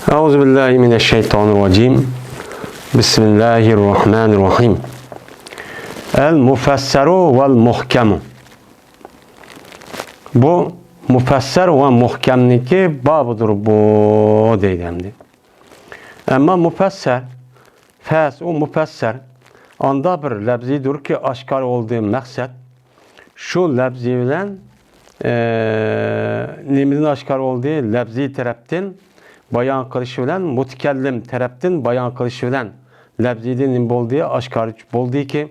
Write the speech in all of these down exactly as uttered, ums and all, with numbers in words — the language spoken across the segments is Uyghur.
أعوذ بالله من الشيطان الرجيم. بسم الله الرحمن الرحيم. المفسر والمحكم. بۇ مۇپەسسەر ۋە مۇھكەمنىڭكى بابىدۇر بۇ دەيدۇ ئەمدى. ئەمما مۇپەسسەر، پەس ئۇ مۇپەسسەر، ئاندا بىر لەپزىدۇركى ئاشكارا بولدى مەقسەت. شۇ لەپزى بىلەن، ئە، نېمىدىن ئاشكارا بولدى؟ لەپزى تەرەپتىن بايان قىلىش بىلەن، مۇتەكەللىم تەرەپتىن بايان قىلىش بىلەن لەپزىدىن نېمە بولدى؟ ئاشكارا بولدىكى،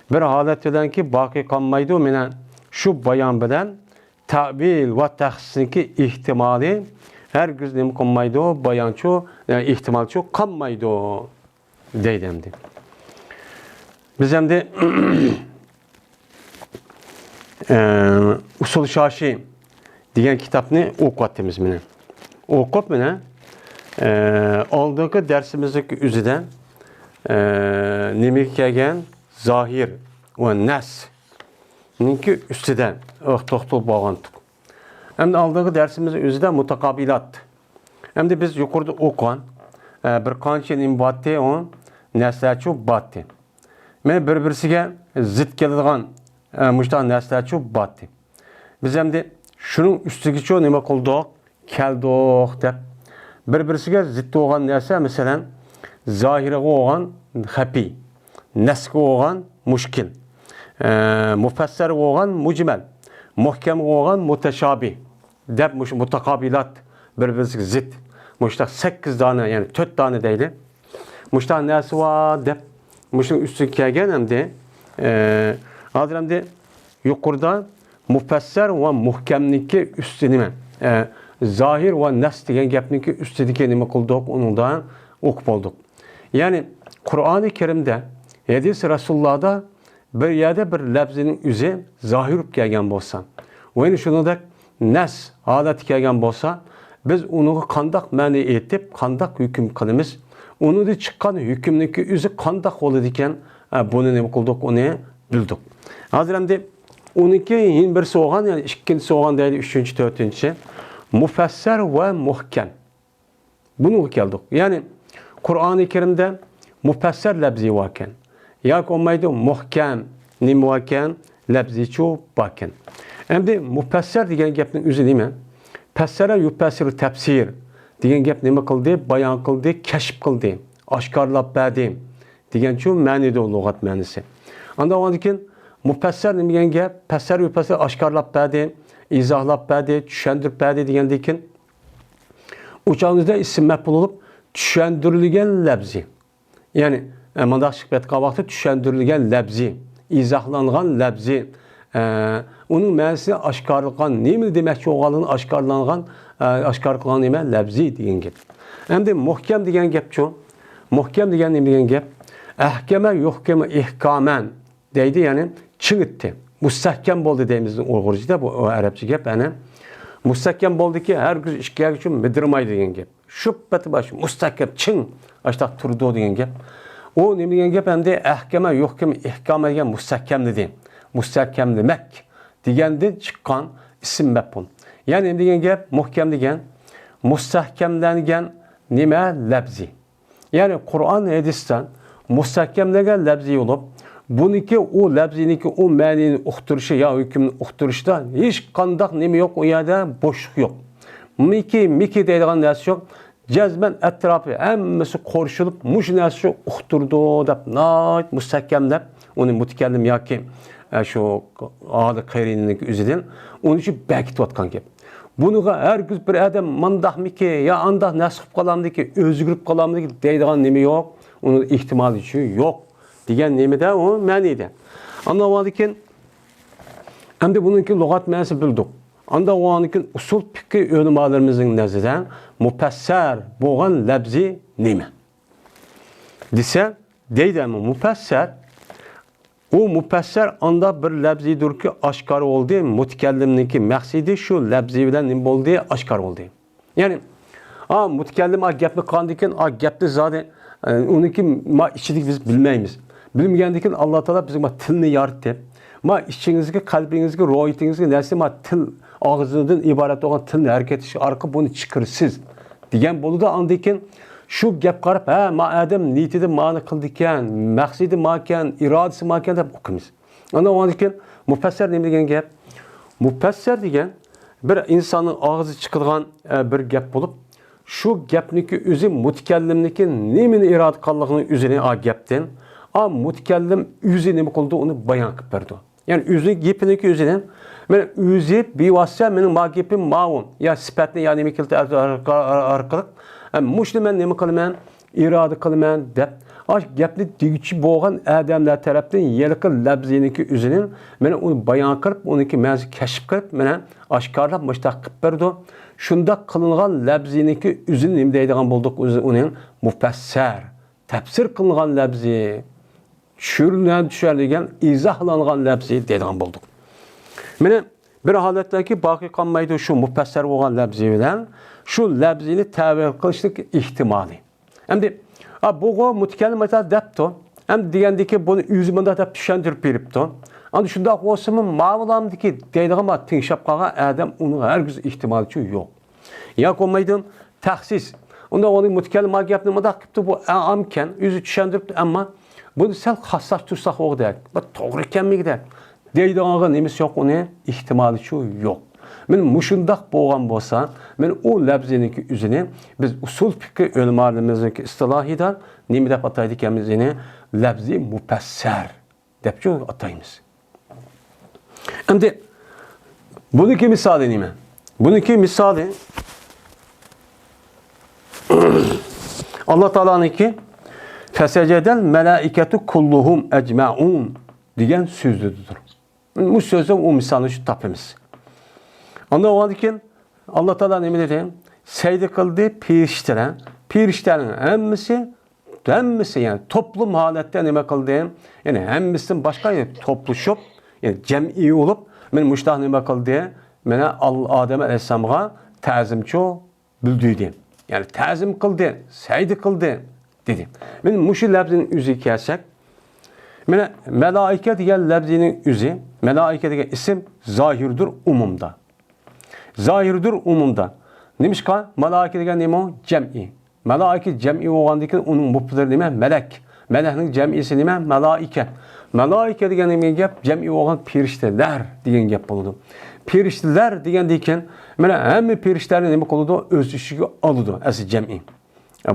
بىر ھالەت بىلەنكى باقىي قالمايدۇ. مانا شۇ بايان بىلەن تەئۋىل ۋە تەخسىسنىڭكى ئېھتىمالى ھەرگىز نېمە قىلمايدۇ؟ بايانچۇ، ئە، ئېھتىمالچۇ قالمايدۇ دەيدۇ ئەمدى. بىز ئەمدى، ئە، ئۇسۇل شاشى دېگەن كىتابنى ئوقۇۋاتىمىز مانا. ئوقۇپ مانا، ئە، ئالدىنقى دەرسىمىزنىڭ ئۆزىدە، ئە، نېمىگە كەلگەن؟ زاھىر ۋە نەس نىڭكى ئۈستىدە توختىلىپ بولغانتۇق. ئەمدى ئالدىنقى دەرسىمىز ئۆزىدە مۇتەقابىلات. ئەمدى بىز يۇقىرىدا ئوقۇغان، ئە، بىر قانچە نېمە باتتى، ئۇ نەرسىلەرچۇ باتتى. مانا بىر-بىرسىگە زىت كېلىدىغان، ئە، مۇشۇنداق نەرسىلەرچۇ باتتى. بىز ئەمدى شۇنىڭ ئۈستىگىچۇ نېمە قىلدۇق؟ كەلدۇق دەپ، بىر-بىرسىگە زىت بولغان نەرسە، مەسىلەن، زاھىرغا بولغان خەپىي، نەسكە بولغان مۇشكىل، ئە، مۇپەسسەرگە بولغان مۇجمەل، مۇھكەمگە بولغان مۇتەشابىھ دەپ، مۇشۇ مۇتەقابىلات، بىر-بىرسىگە زىت، مۇشۇنداق سەككىز دانە، يەنى تۆت دانە دەيلى. مۇشۇنداق نەرسە بار دەپ، مۇشۇنىڭ ئۈستىگە كەلگەن ئەمدى، ئە، ھازىر ئەمدى يۇقىرىدا مۇپەسسەر ۋە مۇھكەمنىڭكى ئۈستى نېمە؟ ئە، زاھىر ۋە نەس دېگەن گەپنىڭكى ئۈستىدىكى نېمە قىلدۇق؟ ئۇنىڭدا ئوقۇپ بولدۇق. يەنى قۇرئانى كەرىمدە، ھەدىس رەسۇلۇللاھدا بىر يەردە بىر لەپزىنىڭ ئۆزى زاھىر بولۇپ كەلگەن بولسا، ۋە يەنە شۇنىڭدەك نەس ھالەتتە كەلگەن بولسا، بىز ئۇنىڭغا قانداق مەنە ئېيتىپ، قانداق ھۆكۈم قىلىمىز؟ ئۇنىڭدىن چىققان ھۆكۈمنىڭكى ئۆزى قانداق بولىدىكەن؟ ئە، بۇنى نېمە قىلدۇق؟ ئۇنى بىلدۇق. ھازىر ئەمدى ئۇنىڭكى يەنە بىرسى بولغان، يەنى ئىككىنچىسى بولغان دەيلى، ئۈچىنچى، تۆتىنچى، مۇپەسسەر ۋە مۇھكەم. بۇنىڭغا كەلدۇق. يەنى قۇرئانى كەرىمدە مۇپەسسەر لەپزى باركەن. ياكى بولمايدۇ، مۇھكەم نېمە باركەن؟ لەپزىچۇ باركەن. ئەمدى مۇپەسسەر دېگەن گەپنىڭ ئۆزى نېمە؟ پەسسەرە يۇپەسسىرۇ تەپسىر دېگەن گەپ نېمە قىلدى؟ بايان قىلدى، كەشىپ قىلدى، ئاشكارىلاپ بەردى دېگەنچۇ مەنىدۇ، لۇغەت مەنىسى. ئاندىن ئاندىن كېيىن مۇپەسسەر نېمە دېگەن گەپ؟ پەسسەر يۇپەسسىر، ئاشكارىلاپ بەردى، ئىزاھلاپ بەردى، چۈشەندۈرۈپ بەردى دېگەندىن كېيىن ئۇ چاغىمىزدا ئىسىم مەپئۇل بولۇپ، چۈشەندۈرۈلگەن لەپزى. يەنى، ئە، مۇنداق چىقىپ كەتكەن ۋاقىتتا چۈشەندۈرۈلگەن لەپزى، ئىزاھلانغان لەپزى، ئە، ئۇنىڭ مەنىسىنى ئاشكارىلىغان، نېمىنى دېمەكچى بولغانلىقىنى ئاشكارىلانغان، ئە، ئاشكارا قىلغان نېمە؟ لەپزى دېگەن گەپ. ئەمدى مۇھكەم دېگەن گەپچۇ؟ مۇھكەم دېگەن نېمە دېگەن گەپ؟ ئەھكەمە يۇھكەمۇ ئىھكامەن دەيدۇ، يەنى چىڭىتتى. مۇستەھكەم بولدى دەيمىز ئۇيغۇرچىدا، بۇ ئەرەبچە گەپ، ئەنە. مۇستەھكەم بولدىكى، ھەرگىز ئىككى يەرگىچۇ مىدىرمايدۇ دېگەن گەپ. شۇ پېتى باش مۇستەھكەم، چىڭ، ئاشتاق تۇرىدۇ دېگەن گەپ. ئۇ نېمە دېگەن گەپ؟ ئەمدى ئەھكەمە يۇھكەم ئىھكامە دېگەن مۇستەھكەملىدى. مۇستەھكەملىمەك دېگەندىن چىققان ئىسىم مەپئۇل. يەنى نېمە دېگەن گەپ؟ مۇھكەم دېگەن مۇستەھكەملەنگەن نېمە؟ لەپزى. يەنى قۇرئان، ھەدىستە مۇستەھكەملەنگەن لەپزى بولۇپ، بۇنىڭكى ئۇ لەپزىنىڭكى ئۇ مەنىنى ئۇقتۇرۇشى يا ھۆكۈمنى ئۇقتۇرۇشتا ھېچقانداق نېمە يوق، ئۇ يەردە بوشلۇق يوق. مىكى، مىكى دەيدىغان نەرسە يوق. جەزمەن ئەتراپى ھەممىسى قورشىلىپ، مۇشۇ نەرسە شۇ ئۇقتۇرىدۇ دەپ ناھايىتى مۇستەھكەملەپ، ئۇنى مۇتەكەللىم ياكى، ئە، شۇ ئالىي قېرىنىنىڭ ئۆزىدىن ئۇنى شۇ بەكىتىۋاتقان گەپ. بۇنىڭغا ھەرگىز بىر ئادەم مانداقمىكى يا ئانداق نەرسە قىلىپ قالامدىكى، ئۆزگىرىپ قالامدىكى دەيدىغان نېمە يوق، ئۇنىڭ ئېھتىمالى شۇ يوق دېگەن نېمىدە ئۇ مەنىدە. ئاندىن بولغاندىن كېيىن، ئەمدى بۇنىڭكى لۇغەت مەنىسىنى بىلدۇق. ئاندىن بولغاندىن كېيىن ئۇسۇل پىقھى ئۆلىمالىرىمىزنىڭ نەزىرىدە مۇپەسسەر بولغان لەپزى نېمە دېسە، دەيدۇ، ئەمما مۇپەسسەر، ئۇ مۇپەسسەر ئانداق بىر لەپزىدۇركى ئاشكارا بولدى، مۇتەكەللىمنىڭكى مەقسىتى شۇ لەپزى بىلەن نېمە بولدى؟ ئاشكارا بولدى. يەنى، ئا، مۇتەكەللىم ئا گەپنى قىلغاندىن كېيىن، ئا گەپنى زادى، ئە، ئۇنىڭكى ما ئىچىدىكى بىز بىلمەيمىز. بىلمىگەندىن كېيىن ئاللا تائالا بىزگە ما تىلنى ياراتتى. ما ئىچىڭىزگە، قەلبىڭىزگە، روھىيىتىڭىزگە نەرسە، ما تىل، ئاغزىدىن ئىبارەت بولغان تىلنى ھەرىكەت ئېتىش ئارقىلىق بۇنى چىقىرىسىز دېگەن بولىدۇ. ئاندىن كېيىن شۇ گەپ قاراپ، ھە، ما ئادەم نىيىتىدە مانى قىلىدىكەن، مەقسىتى ماكەن، ئىرادىسى ماكەن دەپ ئوقۇيمىز. ئاندىن ئۇنىڭدىن كېيىن مۇپەسسەر نېمە دېگەن گەپ؟ مۇپەسسەر دېگەن بىر ئىنساننىڭ ئاغزى چىقىدىغان، ئە، بىر گەپ بولۇپ، شۇ گەپنىكى ئۆزى مۇتەكەللىمنىكى نېمىنى ئىرادە قىلغانلىقىنىڭ ئۆزىنى ئا گەپتىن، ئا مۇتەكەللىم ئۆزى نېمە قىلىدۇ، ئۇنى بايان قىلىپ بېرىدۇ. يەنى ئۆزىنىڭ گېپىنىڭكى ئۆزىنى، مەن ئۆزى بىۋاسىتە مېنىڭ ما گېپىم ماۋۇ، يا سۈپەتنى يا نېمە كەلتۈر ئارقىلىق، ئە، مۇشۇنى مەن نېمە قىلىمەن؟ ئىرادە قىلىمەن دەپ، ئاشۇ گەپنى دېگۈچى بولغان ئادەملەر تەرەپتىن ھېلىقى لەپزىنىڭكى ئۆزىنى، مانا ئۇنى بايان قىلىپ، ئۇنىڭكى مەنىسىنى كەشىپ قىلىپ، مانا ئاشكارىلاپ مۇشۇنداق قىلىپ بېرىدۇ. شۇنداق قىلىنغان لەپزىنىڭكى ئۆزىنى نېمە دەيدىغان بولدۇق؟ ئۆزى ئۇنى مۇپەسسەر، تەپسىر قىلىنغان لەپزى، چۈشۈرۈلگەن، چۈشۈرۈلگەن، ئىزاھلانغان لەپزى دەيدىغان بولدۇق. مانا بىر ھالەتتىكى باقىي قالمايدۇ شۇ مۇپەسسەر بولغان لەپزى بىلەن شۇ لەپزىنى تەۋىل قىلىشلىق ئېھتىمالى. ئەمدى، «ئا، بۇغۇ مۇتەكەللىم ئايتا» دەپتۇ. ئەمدى دېگەندىكى بۇنى ئۆزى مۇنداق دەپ چۈشەندۈرۈپ بېرىپتۇ. ئەمدى شۇنداق بولسىمۇ ماۋۇلامدىكى دەيدىغان بار تىڭشاپ قالغان ئادەم ئۇنىڭ ھەرگىز ئېھتىمالىچۇ يوق. ياكى بولمايدۇ تەخسىس. ئۇنداق بولغان مۇتەكەللىم ما گەپنى مۇنداق قىپتۇ، بۇ ئامكەن، ئۆزى چۈشەندۈرۈپتۇ، ئەمما بۇنى سەل خاسلاشتۇرساق بولغۇدەك، بىر توغرا ئىكەنمىگىدەك. دەيدىغانغا نېمىسى يوق ئۇنى؟ ئېھتىمالىچۇ يوق. مانا مۇشۇنداق بولغان بولسا، مانا ئۇ لەپزىنىڭكى ئۆزىنى بىز ئۇسۇل پىقھى ئۆلىمالىرىمىزنىڭكى ئىستىلاھىدا نېمە دەپ ئاتايدىكەنمىز؟ يەنى لەپزى مۇپەسسەر دەپچۇ ئاتايمىز. ئەمدى بۇنىڭكى مىسالى نېمە؟ بۇنىڭكى مىسالى ئاللا تائالانىڭكى «فەسەجەدەل مەلائىكەتۇ كۇللۇھۇم ئەجمەئۇن» دېگەن سۆزىدۇر. بۇ سۆزدىن ئۇ مىسالنى شۇ تاپىمىز. ئاندىن ئۇنىڭدىن كېيىن ئاللا تائالا نېمە دېدى؟ سەجدە قىلدى پېرىشتىلەر. پېرىشتىلەرنىڭ ھەممىسى، ھەممىسى، يەنى توپلۇم ھالەتتە نېمە قىلدى؟ يەنى ھەممىسىدىن باشقا، يەنى توپلىشىپ، يەنى جەمئىي بولۇپ، مانا مۇشۇنداق نېمە قىلدى؟ مانا ئال-، ئادەم ئەلەيھىسسالامغا تەزىمچۇ بىلدۈردى. يەنى تەزىم قىلدى، سەجدە قىلدى دېدى. مانا مۇشۇ لەپزىنىڭ ئۆزىگە كەلسەك، مانا مەلائىكە دېگەن لەپزىنىڭ ئۆزى، مەلائىكە دېگەن ئىسىم زاھىردۇر ئومۇمدا. زاھىردۇر ئومۇمدا. نېمىشقا؟ مەلائىكە دېگەن نېمە ئۇ؟ جەمئىي. مەلائىكە جەمئىي بولغاندىن كېيىن ئۇنىڭ مۇپتىلىرى نېمە؟ مەلەك. مەلەكنىڭ جەمئىيسى نېمە؟ مەلائىكە. مەلائىكە دېگەن نېمە گەپ؟ جەمئىي بولغان پېرىشتىلەر دېگەن گەپ بولىدۇ. پېرىشتىلەر دېگەندىن كېيىن، مانا ھەممە پېرىشتىلەرنى نېمە قىلىدۇ؟ ئۆز ئىچىگە ئالىدۇ، ئەسلى جەمئىي.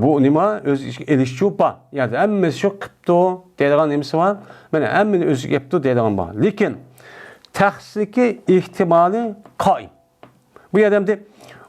بۇ نېمە؟ ئۆز ئىچىگە ئېلىشچۇ بار. يەنى ھەممىسى شۇ قىپتۇ دەيدىغان نېمىسى بار. مانا ھەممىنى ئۆز ئىچىگە ئېلىپتۇ دەيدىغان بار. لېكىن تەخسىسلىكى ئېھتىمالى قائىم. بۇ يەردە ئەمدى،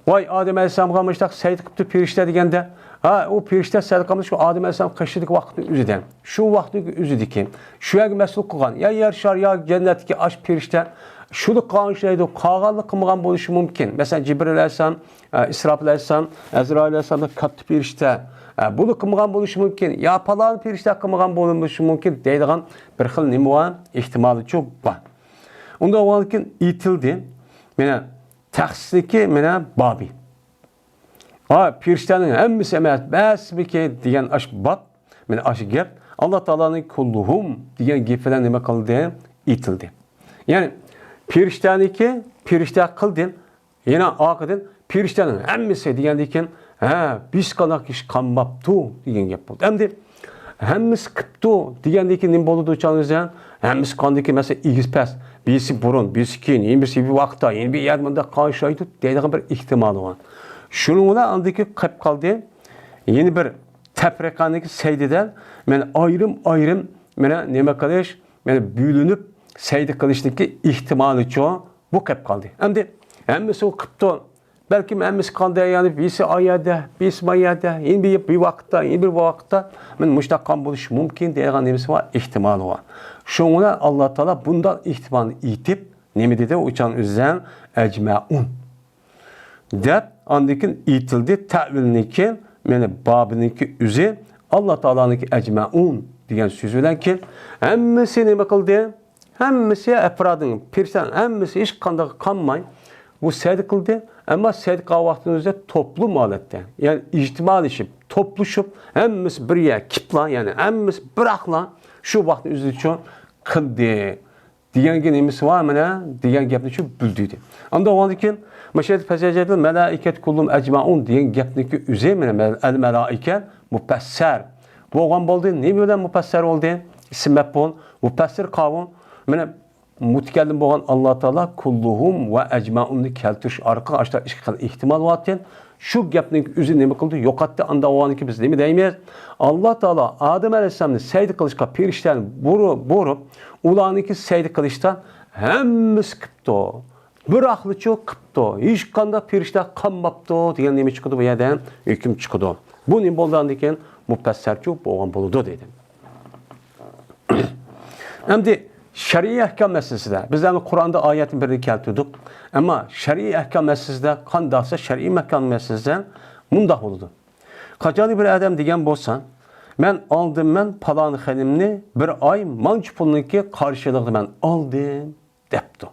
ۋاي، ئادەم ئەلەيھىسسالامغا مۇشۇنداق سەجدە قىپتۇ پېرىشتە دېگەندە، ھا، ئۇ پېرىشتە سەجدە قىلمىدى، شۇ ئادەم ئەلەيھىسسالام قېشىدىكى ۋاقىتنىڭ ئۆزىدە. شۇ ۋاقىتنىڭ ئۆزىدىكى، شۇ يەرگە مەسئۇل قىلغان، يا يەر شار، يا جەننەتتىكى ئاش پېرىشتە، شۇنى قىلغان ئىشلەيدۇ، قالغانلىق قىلمىغان بولۇشى مۇمكىن. مەسىلەن، جىبرىل ئەلەيھىسسالام، ئە، ئىسراپىل ئەلەيھىسسالام، ئەزرائىل ئەلەيھىسسالام كاتتا پېرىشتە، ئە، بۇنى قىلمىغان بولۇشى مۇمكىن. يا پالان پېرىشتە قىلمىغان بولۇشى مۇمكىن دەيدىغان بىر خىل نېمە بار؟ ئېھتىمالىچۇ بار. ئۇنداق بولغاندىكىن ئېيتىلدى. مانا تەخسىسلىكى مانا بابى. ھا، پېرىشتەنىڭ ھەممىسى ئەمەس، بەزىمىكى دېگەن ئاشۇ باب، مانا ئاشۇ گەپ ئاللا تائالانىڭ كۇللۇھۇم دېگەن گېپى بىلەن نېمە قىلدى؟ ئېيتىلدى. يەنى پېرىشتەنىكى پېرىشتە قىلدى. يەنە ئارقىدىن پېرىشتەنىڭ ھەممىسى دېگەندىن كېيىن، ھە، ھېچقانداق ئىش قالماپتۇ دېگەن گەپ بولدى. ئەمدى ھەممىسى قىپتۇ دېگەندىن كېيىن نېمە بولىدۇ چاغىڭىزدا؟ ھەممىسى قاندىكى مەسىلەن ئېگىز پەس، بىرسى بۇرۇن، بىرسى كېيىن، يەنە بىرسى بىر ۋاقىتتا، يەنە بىر يەردە مۇنداق قارشىلايدۇ دەيدىغان بىر ئېھتىمالى بار. شۇنىڭ بىلەن ئاندىن كېيىن قېلىپ قالدى. يەنە بىر تەپرىقەنىڭكى سەجدىدە مانا ئايرىم-ئايرىم مانا نېمە قىلىش، مانا بۆلۈنۈپ سەجدە قىلىشنىڭكى ئېھتىمالىچۇ بۇ قېلىپ قالدى. ئەمدى ھەممىسى ئۇ قىپتۇ. بەلكىم ھەممىسى قانداق يەنى بىرسى ئا يەردە، بىرسى ما يەردە، يەنە بىر، بىر ۋاقىتتا، يەنە بىر ۋاقىتتا مانا مۇشۇنداق قان بولۇشى مۇمكىن دەيدىغان نېمىسى بار؟ ئېھتىمالى بار. شۇڭا ئاللا تائالا بۇنداق ئېھتىمالنى ئېيتىپ، نېمە دېدى؟ ئۇچان ئۆزەن ئەجمەئۇن دەپ، ئاندىن كېيىن ئېيتىلدى، تەئۋىلنىڭكى، مانا بابىنىڭكى ئۆزى، ئاللا تائالانىڭكى ئەجمەئۇن دېگەن سۆز بىلەن كېيىن ھەممىسى نېمە قىلدى؟ ھەممىسى ئەپرادىنىڭ، پېرىشتىنىڭ ھەممىسى ھېچقانداق قالماي، بۇ سەجدە قىلدى. ئەمما سەجدە قىلغان ۋاقتىنىڭ ئۆزىدە توپلۇم ھالەتتە، يەنى ئىجتىمائلىشىپ، توپلىشىپ، ھەممىسى بىر يەرگە كېلىپلا، يەنى ھەممىسى بىراقلا شۇ ۋاقىتنىڭ ئۆزىدىچۇ قىلدى. دېگەنگە نېمىسى بار، مانا دېگەن گەپنى شۇ بىلدۈردى. ئەمدى ئۇنىڭدىن كېيىن، مەشەدە فەسەجەدىل مەلائىكەت كۇللۇم ئەجمەئۇن دېگەن گەپنىكى ئۆزى، مانا، مەل-، ئەل مەلائىكە مۇپەسسەر بولغان بولدى. نېمە بىلەن مۇپەسسەر بولدى؟ ئىسم مەپئۇل، مۇپەسسىر قاۋۇل. مانا، مۇتەكەللىم بولغان ئاللا تائالا كۇللۇھۇم ۋە ئەجمەئۇننى كەلتۈرۈش ئارقىلىق ئاشۇ ئىككى خىل ئېھتىمال بارتى. شۇ گەپنىڭ ئۆزى نېمە قىلدى؟ يوقاتتى. ئاندا ئۇنىڭكى بىز نېمە دەيمىز؟ ئاللا تائالا ئادەم ئەلەيھىسسالامنى سەجدە قىلىشقا پېرىشتىلەرنى بۇرۇ-، بۇيرۇپ، ئۇلارنىڭكى سەجدە قىلىشتا ھەممىسى قىپتۇ. بىراقلىچۇ قىپتۇ. ھېچقانداق پېرىشتە قالماپتۇ دېگەن نېمە چىقىدۇ بۇ يەردە؟ ھۆكۈم چىقىدۇ. بۇ نېمە بولدى ئاندىن كېيىن؟ مۇپەسسەرچۇ بولغان بولىدۇ دېدى. ئەمدى شەرئىي ئەھكام مەسىلىسىدە، بىز ئەمدى قۇرئاندا ئايەتنى بىرنى كەلتۈردۇق. ئەمما شەرئىي ئەھكام مەسىلىسىدە قانداقسا شەرئىي ئەھكام مەسىلىسىدە مۇنداق بولىدۇ. قاچان بىر ئادەم دېگەن بولسا، مەن ئالدىممەن پالان خېنىمنى بىر ئاي مانچە پۇلنىڭكى قارشىلىقىدا مەن ئالدىم دەپتۇ.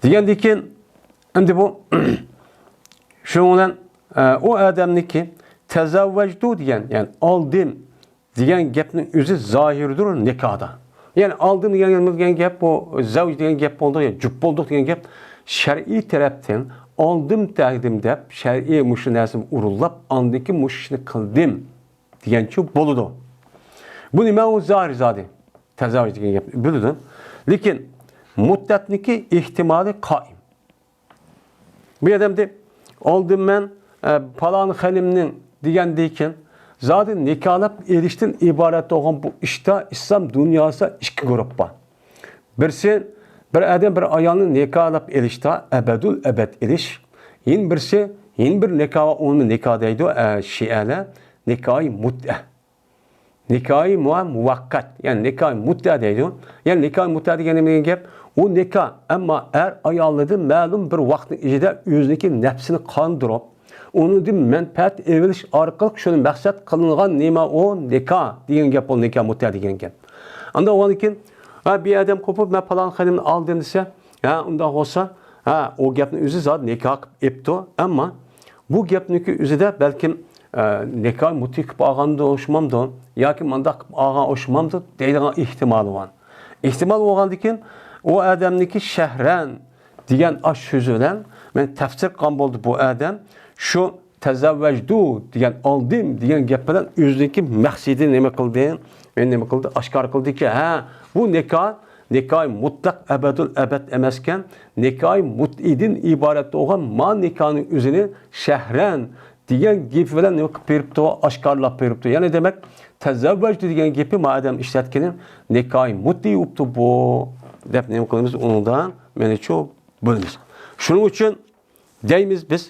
دېگەندىن كېيىن، ئەمدى بۇ، شۇنىڭ بىلەن، ئە، ئۇ ئادەمنىكى تەزەۋۋەجدۇ دېگەن، يەنى ئالدىم دېگەن گەپنىڭ ئۆزى زاھىردۇر نىكاھدا. يەنى ئالدىم دېگەن، دېگەن گەپ بۇ، زەۋج دېگەن گەپ بولدى، يا جۈپ بولدۇق دېگەن گەپ شەرئىي تەرەپتىن ئالدىم تەقدىم دەپ، شەرئىي مۇشۇ نەرسىنى ئورۇنلاپ، ئاندىن كېيىن مۇشۇ ئىشنى قىلدىم دېگەنچۇ بولىدۇ. بۇ نېمە ئۇ زاھىر زادى؟ تەزەۋۋەج دېگەن گەپ بىلىدۇ. لېكىن مۇددەتنىكى ئېھتىمالى قائىم. بۇ ئادەمدە ئالدىم مەن، ئە، پالان خېنىمنىڭ دېگەندىن كېيىن، زادى نىكاھلاپ ئېلىشتىن ئىبارەت بولغان بۇ ئىشتا ئىسلام دۇنياسىدا ئىككى گۇرۇپ بار. بىرسى، بىر ئادەم بىر ئايالنى نىكاھلاپ ئېلىشتا ئەبەدۇل ئەبەد ئېلىش. يەنە بىرسى، يەنە بىر نىكاھ، ئۇنى نىكاھ دەيدۇ، ئە، شىئەلەر، نىكاھى مۇتئە. نىكاھى مۇ-، مۇۋەققەت، يەنى نىكاھى مۇتئە دەيدۇ. يەنى نىكاھى مۇتئە دېگەن نېمە دېگەن گەپ؟ ئۇ نىكاھ، ئەمما ئەر ئايالىدىن مەلۇم بىر ۋاقىتنىڭ ئىچىدە ئۆزىنىڭكى نەپسىنى قاندۇرۇپ، ئۇنىڭدىن مەنپەئەت ئېلىش ئارقىلىق شۇنى مەقسەت قىلىنغان نېمە ئۇ؟ نىكاھ دېگەن گەپ، ئۇ نىكاھ مۇتئە دېگەن گەپ. ئاندىن ئۇنىڭدىن كېيىن، ھە، بىر ئادەم قوپۇپ، مەن پالان خېنىمنى ئالدىم دېسە، ھە، ئۇنداق بولسا، ھە، ئۇ گەپنى ئۆزى زادى نىكاھ قىلىپ ئېپتۇ. ئەمما بۇ گەپنىڭكى ئۆزىدە بەلكىم، ئە، نىكاھ مۇتئە قىلىپ ئالغاندا ئوخشىمامدۇ ياكى مۇنداق قىلىپ ئالغان ئوخشىمامدۇ دەيدىغان ئېھتىمالى بار. ئېھتىمال بولغاندىكىن، ئۇ ئادەمنىڭكى شەھرەن دېگەن ئاش سۆزى بىلەن مەن تەپسىر قىلغان بولدى بۇ ئادەم. شۇ تەزەۋۋەجدۇ دېگەن ئالدىم دېگەن گەپ بىلەن ئۆزىنىڭكى مەقسىتىنى نېمە قىلدى؟ مەن نېمە قىلدى؟ ئاشكارا قىلدىكى، ھە، بۇ نىكاھ، نىكاھ مۇتلەق ئەبەدۇل ئەبەد ئەمەسكەن، نىكاھ مۇتئىدىن ئىبارەت بولغان ما نىكاھنىڭ ئۆزىنى شەھرەن دېگەن گېپى بىلەن نېمە قىلىپ بېرىپتۇ؟ ئاشكارىلاپ بېرىپتۇ. يەنى دېمەك، تەزەۋۋەجدۇ دېگەن گېپى ما ئادەم ئىشلەتكىنى نىكاھ مۇتئى بوپتۇ بۇ دەپ نېمە قىلىمىز؟ ئۇنىڭدا مېنىچۇ بولىمىز. شۇنىڭ ئۈچۈن دەيمىز بىز،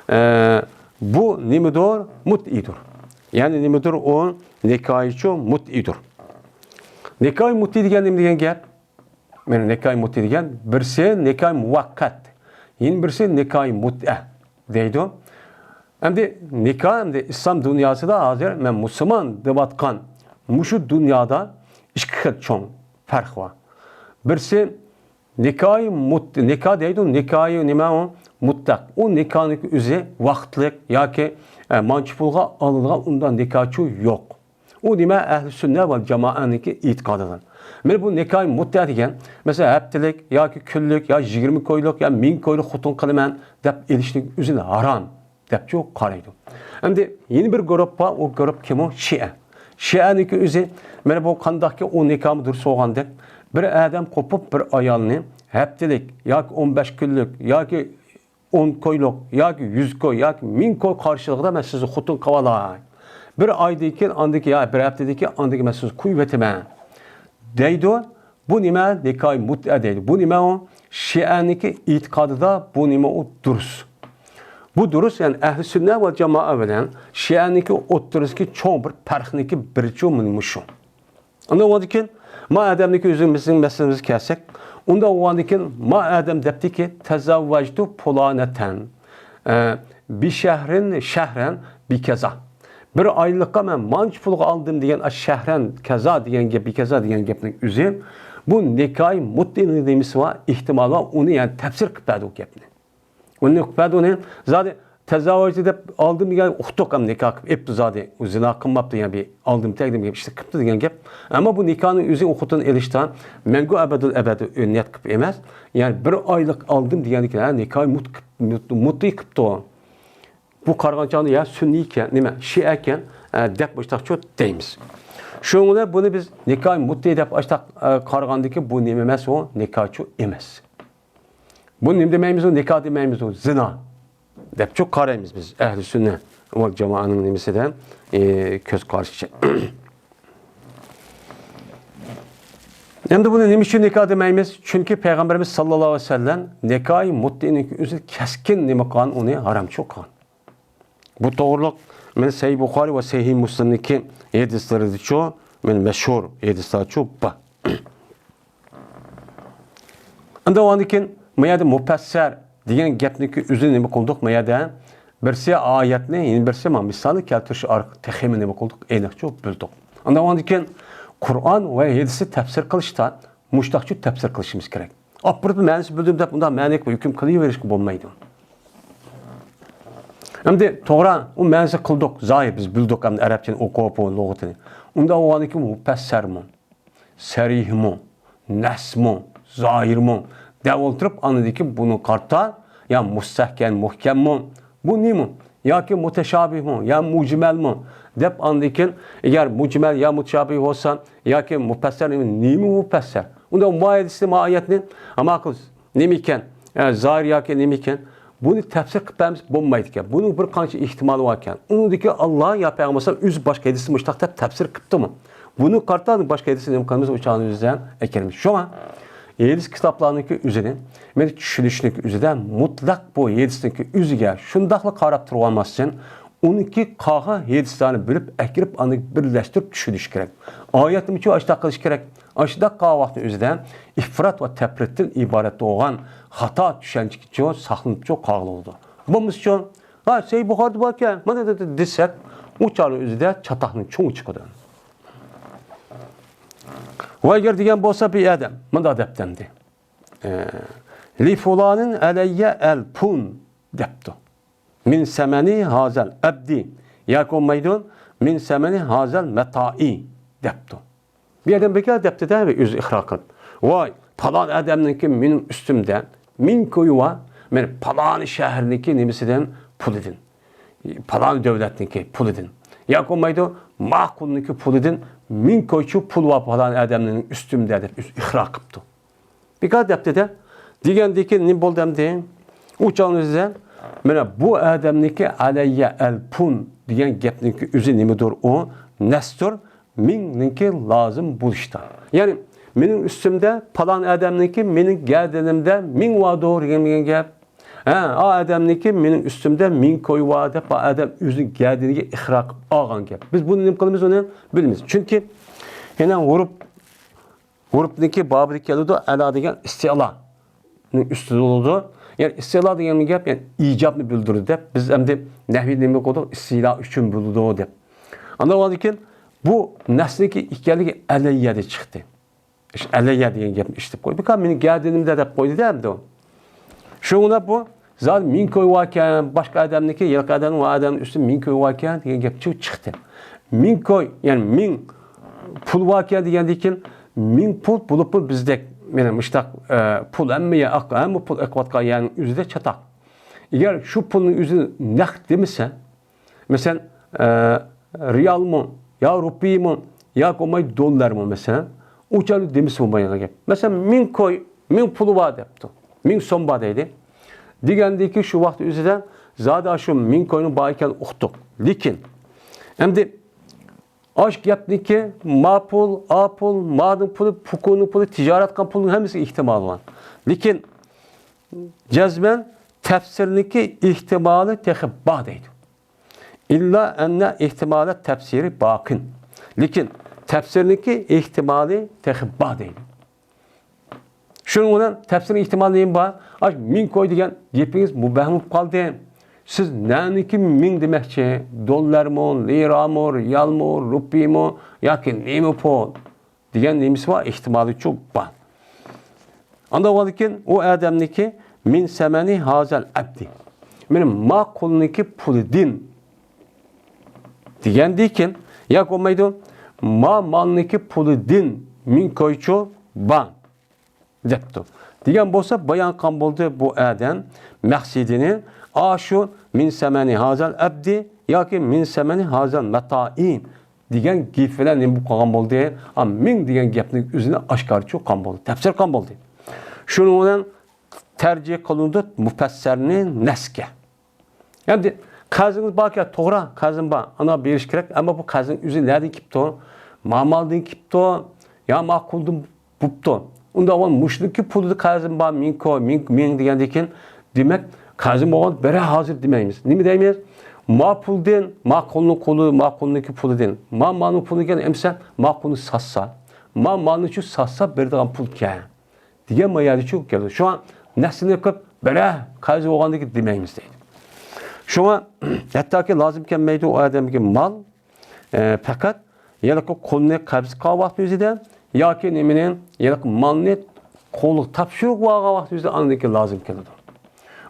ئە، بۇ نېمىدۇر؟ مۇتئىدۇر. يەنى نېمىدۇر ئۇ؟ نىكاھىچۇ مۇتئىدۇر. نىكاھ مۇتئى دېگەن نېمە دېگەن گەپ؟ مانا نىكاھ مۇتئى دېگەن بىرسى نىكاھ مۇۋەققەت، يەنە بىرسى نىكاھ مۇتئە دەيدۇ. ئەمدى نىكاھ، ئەمدى ئىسلام دۇنياسىدا ھازىر مەن مۇسۇلمان دەۋاتقان مۇشۇ دۇنيادا ئىككى خىل چوڭ پەرق بار. بىرسى نىكاھى مۇت-، نىكاھ دەيدۇ، نىكاھى نېمە ئۇ؟ مۇتلەق. ئۇ نىكاھنىڭ ئۆزى ۋاقىتلىق ياكى، ئە، مانچە پۇلغا ئالىدىغان ئۇنداق نىكاھچۇ يوق. ئۇ نېمە؟ ئەھلى سۈننە ۋە جامائەنىڭكى ئېتىقادىدىن. مانا بۇ نىكاھى مۇتلەق دېگەن، مەسىلەن، ھەپتىلىك ياكى كۈنلۈك يا يىگىرمە كويلۇق يا مىڭ كويلۇق خوتۇن قىلىمەن دەپ ئېلىشنىڭ ئۆزىنى ھارام دەپچۇ قارايدۇ. ئەمدى يەنە بىر گۇرۇپ بار، ئۇ گۇرۇپ كىم ئۇ؟ شىئە. شىئەنىڭكى ئۆزى، مانا بۇ قانداقكى ئۇ نىكاھمۇ دۇرۇس بولغاندەك، بىر ئادەم قوپۇپ بىر ئايالنى ھەپتىلىك ياكى ئون بەش كۈنلۈك ياكى ئون كويلۇق ياكى يۈز كوي ياكى مىڭ كوي قارشىلىقىدا مەن سىزنى خوتۇن قىلىۋالاي. بىر ئايدىن كېيىن، ئاندىن كېيىن، يا بىر ھەپتىدىن كېيىن، ئاندىن كېيىن مەن سىزنى قويۇۋېتىمەن دەيدۇ. بۇ نېمە؟ نىكاھى مۇتئە دەيدۇ. بۇ نېمە ئۇ؟ شىئەنىڭكى ئېتىقادىدا بۇ نېمە ئۇ؟ دۇرۇس. بۇ دۇرۇس، يەنى ئەھلى سۈننە ۋە جامائە بىلەن شىئەنىڭكى ئوتتۇرىسىدىكى چوڭ بىر پەرقنىڭكى بىرىچۇ مۇشۇ. ئاندىن ئۇنىڭدىن كېيىن ما ئادەمنىڭكى ئۆزىمىزنىڭ مەسىلىمىزگە كەلسەك، ئۇنداق بولغاندىن كېيىن ما ئادەم دەپتىكى، تەزەۋۋەجتۇ پۇلانەتەن، ئە، بىشەھرىن شەھرەن بىكەزا. بىر ئايلىققا مەن مانچە پۇلغا ئالدىم دېگەن، ئا، شەھرەن كەزا دېگەن گەپ، بىكەزا دېگەن گەپنىڭ ئۆزى، بۇ نىكاھى مۇتئىنىڭ نېمىسى بار؟ ئېھتىمالى بار. ئۇنى يەنى تەپسىر قىلىپ بەردى ئۇ گەپنى. ئۇنى قىلىپ بەردى ئۇنى. زادى تەزاۋۋاجتى دەپ ئالدىم دېگەن ئۇقتۇق، ھەم نىكاھ قىلىپ ئېپتۇ زادى. ئۇ زىنا قىلماپتۇ، يەنە بىر ئالدىم تەگدىم دېگەن ئىشنى قىپتۇ دېگەن گەپ. ئەمما بۇ نىكاھنىڭ ئۆزى ئۇقۇتىنى ئېلىشتا مەڭگۈ ئەبەدۇل ئەبەد نىيەت قىلىپ ئەمەس. يەنى بىر ئايلىق ئالدىم دېگەندىكىن، ھە، نىكاھ مۇت-، مۇت-، مۇتتى قىپتۇ. بۇ قارىغانچاغدا يا سۈننىيكەن، نېمە، شىئەكەن، ئە، دەپ مۇشتاقچۇ دەيمىز. شۇنىڭ بىلەن بۇنى بىز نىكاھ مۇتتى دەپ ئاشتاق، ئە، قارىغاندىكى بۇ نېمە ئەمەس، ئۇ نىكاھچۇ ئەمەس. بۇ نېمە دېمەيمىز، ئۇ نىكاھ دېمەيمىز، ئۇ زىنا دەپچۇ قارايمىز بىز ئەھلى سۈننە ۋەل جامائەنىڭ نېمىسىدە، ئە، كۆز قارىشىچە. ئەمدى بۇنى نېمە ئۈچۈن نىكاھ دېمەيمىز؟ چۈنكى پەيغەمبىرىمىز ساللاللاھۇ ئەلەيھى ۋەسەللەم نىكاھى مۇتتىنىڭكى ئۆزى كەسكىن نېمە قىلغان، ئۇنى ھارامچۇ قىلغان. بۇ توغرۇلۇق مانا سەھىھ بۇخارى ۋە سەھىھ مۇسلىمنىڭكى ھەدىسلىرىدىچۇ، مانا مەشھۇر ھەدىسلەرچۇ بار. ئەمدى ئاندىن كېيىن ما يەردە مۇپەسسەر دېگەن گەپنىڭكى ئۆزىنى نېمە قىلدۇق؟ ما يەردە بىرسى ئايەتنى، يەنە بىرسى مانا مىسالنى كەلتۈرۈش ئارقىلىق تېخىمۇ نېمە قىلدۇق؟ ئېنىقچۇ بىلدۇق. ئاندىن ئاندىن كېيىن قۇرئان ۋە ھەدىسنى تەپسىر قىلىشتا مۇشتاقچۇ تەپسىر قىلىشىمىز كېرەك. ئاپىرىپ مەنىسى بىلدىم دەپ ئۇنداق مەنىگە ھۆكۈم قىلىۋېرىشكە بولمايدۇ. ئەمدى توغرا، ئۇ مەنىسى قىلدۇق، زاھىر بىز بىلدۇق، ئەمدى ئەرەبچىنى ئوقۇپ، ئۇ لۇغىتىنى. ئۇنداق بولغاندىن كېيىن مۇپەسسەرمۇ، سەرىھمۇ، نەسمۇ، زاھىرمۇ دەپ ئولتۇرۇپ، ئاندىن كېيىن بۇنى قارىتا، يا مۇستەھكەم، مۇھكەممۇ؟ بۇ نېمە؟ ياكى مۇتەشابىھمۇ، يا مۇجمەلمۇ؟ دەپ ئاندىن كېيىن، ئەگەر مۇجمەل يا مۇتەشابىھ بولسا، ياكى مۇپەسسەر، نېمە مۇپەسسەر؟ ئۇندا ما ھەدىسنى، ما ئايەتنى، ئەمما قىلسا نېمە ئىكەن؟ ئە، زاھىر ياكى نېمە ئىكەن؟ بۇنى تەپسىر قىلىپ بەرمىسە بولمايدىكەن. بۇنىڭ بىر قانچە ئېھتىمالى باركەن. ئۇنىڭدىكى ئاللا يا پەيغەمبەر ئۆزى باشقا ھەدىسنى مۇشتاق دەپ تەپسىر قىپتىمۇ؟ بۇنى قارىتا باشقا ھەدىسنى نېمە قىلىمىز؟ ئۇ چاغنى ئۆزىدە ئەكەلمىز. شۇڭا ھەدىس كىتابلارنىڭكى ئۆزىنى، مېنى چۈشىنىشنىڭكى ئۆزىدە مۇتلەق بۇ ھەدىسنىڭكى ئۆزىگە شۇنداقلا قاراپ تۇرۇۋالماستىن، ئۇنىڭكى قالغان ھەدىسلەرنى بىلىپ ئەكىرىپ، ئاندىن بىرلەشتۈرۈپ چۈشىنىش كېرەك. ئايەتنىمۇ شۇ ئاشۇنداق قىلىش كېرەك. ئاشۇنداق قىلغان ۋاقىتنىڭ ئۆزىدە ئىفرات ۋە تەپرىتتىن ئىبارەت بولغان خاتا چۈشەنچىگىچۇ ساقلىنىپچۇ قالغىلى بولىدۇ. بولمىسىچۇ، ھا، سەھىھ بۇخارىدا باركەن، مانا دېدى دېسەك، ئۇ چاغنىڭ ئۆزىدە چاتاقنىڭ چوڭى چىقىدۇ. ۋە ئەگەر دېگەن بولسا بىر ئادەم مۇنداق دەپتىمدى. ئە، لىفۇلانىن ئەلەييە ئەلپۇن دەپتۇ. مىن سەمەنى ھازەل ئەبدى ياكى بولمايدۇ، مىن سەمەنى ھازەل مەتائى دەپتۇ. بۇ ئادەم بىكار دەپتۇ-دە، ئۆزى ئىقرار قىلىپ. ۋاي، پالان ئادەمنىڭكى مېنىڭ ئۈستۈمدە مىڭ كويى بار، مەن پالان شەھەرنىڭكى نېمىسىدىن، پۇلىدىن، پالان دۆلەتنىڭكى پۇلىدىن ياكى بولمايدۇ، ما قۇلنىڭكى پۇلىدىن مىڭ كويچۇ پۇل بار پالان ئادەمنىڭ ئۈستۈمدە دەپ ئۆزى ئىقرار قىپتۇ. بىكار دەپتۇ-دە. دېگەندىكىن نېمە بولدى ئەمدى؟ ئۇ چاغنىڭ ئۆزىدە، مانا بۇ ئادەمنىڭكى ئەلەييە ئەلپۇن دېگەن گەپنىڭكى ئۆزى نېمىدۇر؟ ئۇ نەستۇر، مىڭنىڭكى لازىم بولۇشتا. يەنى مېنىڭ ئۈستۈمدە پالان ئادەمنىڭكى مېنىڭ گەدىنىمدە مىڭ باردۇر دېگەن گەپ. ھە، ئا ئادەمنىڭكى مېنىڭ ئۈستۈمدە مىڭ كوي بار دەپ، ئا ئادەم ئۆزىنىڭ گەدىنىگە ئىقرار قىلىپ ئالغان گەپ. بىز بۇنى نېمە قىلىمىز؟ ئۇنى بىلىمىز. چۈنكى يەنە ھۇرۇپ ھۇرۇپنىڭكى بابىدا كېلىدۇ، ئەلا دېگەن ئىستىئلانىڭ ئۈستىدە بولىدۇ. يەنى ئىستىئلا دېگەن گەپ، يەنى ئىجابنى بىلدۈرىدۇ دەپ، بىز ئەمدى نەھۋىدە نېمە قىلدۇق؟ ئىستىلا ئۈچۈن بولىدۇ دەپ. ئاندىن كېيىن بۇ نەسنىڭكى ئىكەنلىكى ئەلەييەدە چىقتى. ئىش ئەلەييە دېگەن گەپنى ئىشلىتىپ قويدى. بىكار مېنىڭ گەدىنىمدە دەپ قويدى-دە ئەمدى ئۇ. شۇڭا بۇ زادى مىڭ كوي باركەن، باشقا ئادەمنىڭكى، ھېلىقى ئادەم، ئۇ ئادەمنىڭ ئۈستىدە مىڭ كوي باركەن دېگەن گەپ چىقتى. مىڭ كوي، يەنى مىڭ پۇل باركەن دېگەندىن كېيىن، مىڭ پۇل بولۇپمۇ بىزدەك، يەنى مۇشتاق، ئە، پۇل ھەممە يەر، ھەممە پۇل ئېقىۋاتقان يەرنىڭ ئۆزىدە چاتاق. ئەگەر شۇ پۇلنىڭ ئۆزىنى نەق دېمىسە، مەسىلەن، ئە، رىيالمۇ، يا رۇپىيىمۇ، ياكى بولماي دوللارمۇ، مەسىلەن، ئۇ چاغدا دېمىسە بولمايدىغان گەپ. مەسىلەن، مىڭ كوي، مىڭ پۇلى بار دەپتۇ. مىڭ سوم بار دەيدۇ. دېگەندىكى شۇ ۋاقىت ئۆزىدە زادى شۇ مىڭ كوينىڭ بار ئىكەنلىكىنى ئۇقتۇق. لېكىن، ئەمدى ئاش گەپنىكى ما پۇل، ئا پۇل، مانىڭ پۇلى، پۇكۇنىڭ پۇلى، تىجارەت قىلغان پۇلنىڭ ھەممىسى ئېھتىمالى بار. لېكىن، جەزمەن تەپسىرنىڭكى ئېھتىمالى تېخى بار دەيدۇ. ئىللا ئەننە ئېھتىمالەت تەپسىرى باقىن. لېكىن تەپسىرنىڭكى ئېھتىمالى تېخى بار دەيدۇ. شۇنىڭ بىلەن تەپسىرنىڭ ئېھتىمالى نېمە بار؟ ئاش مىڭ كوي دېگەن گېپىڭىز مۇبەھم بولۇپ قالدى. سىز نەنىڭكى مىڭ دېمەكچى؟ دوللارمۇ، لىرامۇ، رىيالمۇ، رۇپىيىمۇ ياكى نېمە پۇل؟ دېگەن نېمىسى بار؟ ئېھتىمالىچۇ بار. ئاندىن كېيىن ئۇ ئادەمنىڭكى مىن سەمەنى ھازەل ئەبدى. مانا ما قۇلنىڭكى پۇلىدىن دېگەندىكىن، ياكى بولمايدۇ، ما مالنىڭكى پۇلىدىن مىڭ كويچۇ بار دەپتۇ. دېگەن بولسا، بايان قىلغان بولدى بۇ ئادەم مەقسىتىنى، ئاشۇ مىن سەمەنى ھازال ئەبدى ياكى مىن سەمەنى ھازال مەتائى دېگەن گېپى بىلەن نېمە بولۇپ قالغان بولدى؟ ئا، مىڭ دېگەن گەپنىڭ ئۆزىنى ئاشكارا چۈشۈرۈپ قالغان بولدى، تەپسىر قىلغان بولدى. شۇنىڭ بىلەن تەرجىھ قىلىنىدۇ مۇپەسسەرنى نەسكە. ئەمدى قەرزىڭىز باركەن، توغرا، قەرزىم بار، ئانا بېرىش كېرەك، ئەمما بۇ قەرزنىڭ ئۆزى نەدىن كېلىپتۇ؟ ما مالدىن كېلىپتۇ، يا ما قۇلدىن بوپتۇ؟ ئۇنداق بولغان مۇشۇنىڭكى پۇلىدا قەرزىم بار، مىڭ كو، مىڭ، مىڭ دېگەندىن كېيىن، دېمەك، قەرزىم بولغان بىرەر ھازىر دېمەيمىز. نېمە دەيمىز؟ ما پۇلدىن، ما قۇلنىڭ قۇلى، ما قۇلنىڭكى پۇلىدىن، ما مالنىڭ پۇلى ئىكەن، ئەمسە ما قۇلنى ساتسا، ما مالنىچۇ ساتسا بېرىدىغان پۇلكەن دېگەن مايادىچۇ كەلدى. شۇڭا نەسلىنى قىلىپ بىرەر قەرز بولغاندىن كېيىن دېمەيمىز دەيدۇ. شۇڭا ھەتتاكى لازىم كەلمەيدۇ ئۇ ئادەمگە مال، ئە، پەقەت ھېلىقى قۇلنى قەبز قىلغان ۋاقتى ئۆزىدە ياكى نېمىنى، ھېلىقى مالنى قولىغا تاپشۇرۇپ ئالغان ۋاقتى ئۆزىدە ئاندىن كېيىن لازىم كېلىدۇ.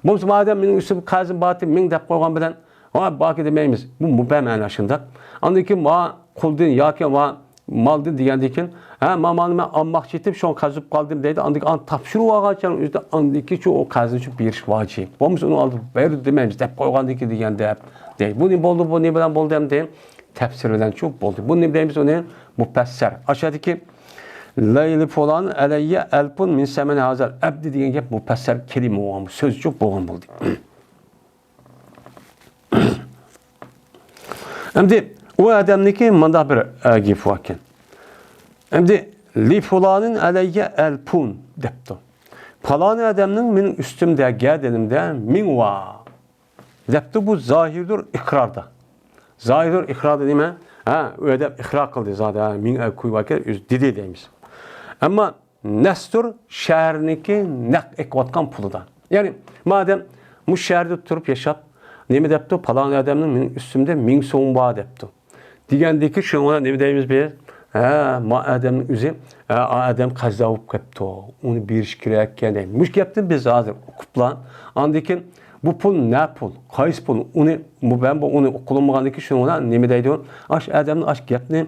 بولمىسا، مادەم مېنىڭ ئۈستۈمگە قەرزىم بارتى، مىڭ دەپ قويغان بىلەن، ھا، باركى دېمەيمىز. بۇ مۇبھەم ئەنە شۇنداق. ئاندىن كېيىن ما قۇلدىن ياكى ما مالدىن دېگەندىن كېيىن، ھە، ما مالنى مەن ئالماقچى ئىدىم، شۇڭا قەرز بولۇپ قالدىم دەيدۇ. ئاندىن كېيىن ئانا تاپشۇرۇپ ئالغانچە ئۆزىدە ئاندىن كېيىن شۇ ئۇ قەرزنى شۇ بېرىش ۋاجىپ. بولمىسا ئۇنىڭ ئالدىدا بەرىدۇ دېمەيمىز، دەپ قويغاندىن كېيىن دېگەندە دەيدۇ. بۇ نېمە بولدى، بۇ نېمە بىلەن بولدى ئەمدى؟ تەپسىر بىلەن شۇ بولدى. بۇ نېمە دەيمىز ئۇنى؟ مۇپەسسەر. ئاشۇ يەردىكى لەيلى فۇلان ئەلەييە ئەلپۇن مىن سەمەنى ھازال ئەبدى دېگەن گەپ مۇپەسسەر كەلىمە بولغان، سۆزچۇ بولغان بولدى. ئەمدى ئۇ ئادەمنىڭكى مۇنداق بىر، ئە، گېپى باركەن. ئەمدى لى فۇلانىن ئەلەييە ئەلپۇن دەپتۇ. پالانى ئادەمنىڭ مېنىڭ ئۈستۈمدە، گەدىنىمدە مىڭ بار دەپتۇ. بۇ زاھىردۇر ئىقراردا. زاھىردۇر ئىقراردا نېمە؟ ھە، ئۇ ئادەم ئىقرار قىلدى زادى، ھە، مىڭ ئەلپۇن باركەن، ئۆزى دېدى دەيمىز. ئەمما نەستۇر شەھەرنىڭكى نەق ئېقىۋاتقان پۇلىدا. يەنى، مادەم مۇشۇ شەھەردە تۇرۇپ ياشاپ، نېمە دەپتۇ؟ پالان ئادەمنىڭ مېنىڭ ئۈستۈمدە مىڭ سوم بار دەپتۇ. دېگەندىكى شۇنىڭغا نېمە دەيمىز بىز؟ ھە، ما ئادەمنىڭ ئۆزى، ھە، ئا ئادەم قەزا بولۇپ كەپتۇ. ئۇنى بېرىش كېرەككەن دەيمىز. مۇشۇ گەپنى بىز ھازىر ئۇقۇپلا. ئاندىن كېيىن بۇ پۇل نە پۇل؟ قايسى پۇل؟ ئۇنى، بۇ، مەن بۇ، ئۇنى ئۇقۇلمىغاندىكى شۇنىڭغا نېمە دەيدۇ؟ ئاش ئادەمنىڭ ئاش گەپنى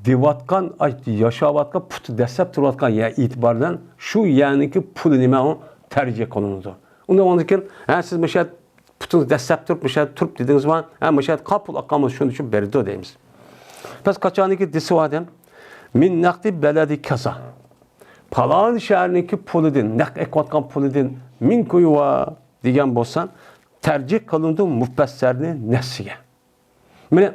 دېۋاتقان، ئاي، ياشاۋاتقان، پۇتى دەسسەپ تۇرۇۋاتقان يەر ئېتىبار بىلەن شۇ يەرنىڭكى پۇلى نېمە ئۇ تەرجىھ قىلىنىدۇ. ئۇنىڭدىن كېيىن، ھە، سىز مۇشۇ يەر پۇتىڭىز دەسسەپ تۇرۇپ، مۇشۇ يەردە تۇرۇپ دېدىڭىزمۇ؟ ھە، مۇشۇ يەردە قاپ پۇل ئاققان بولسا شۇنى شۇ بېرىدۇ دەيمىز. بەس قاچانكى دېسە ئۇ ئادەم، مىن نەقدى بەلەدى كازا. پالان شەھەرنىڭكى پۇلىدىن، نەق ئېقىۋاتقان پۇلىدىن مىڭ كوي بار دېگەن بولسا، تەرجىھ قىلىنىدۇ مۇپەسسەرنى نەسسىگە. مانا،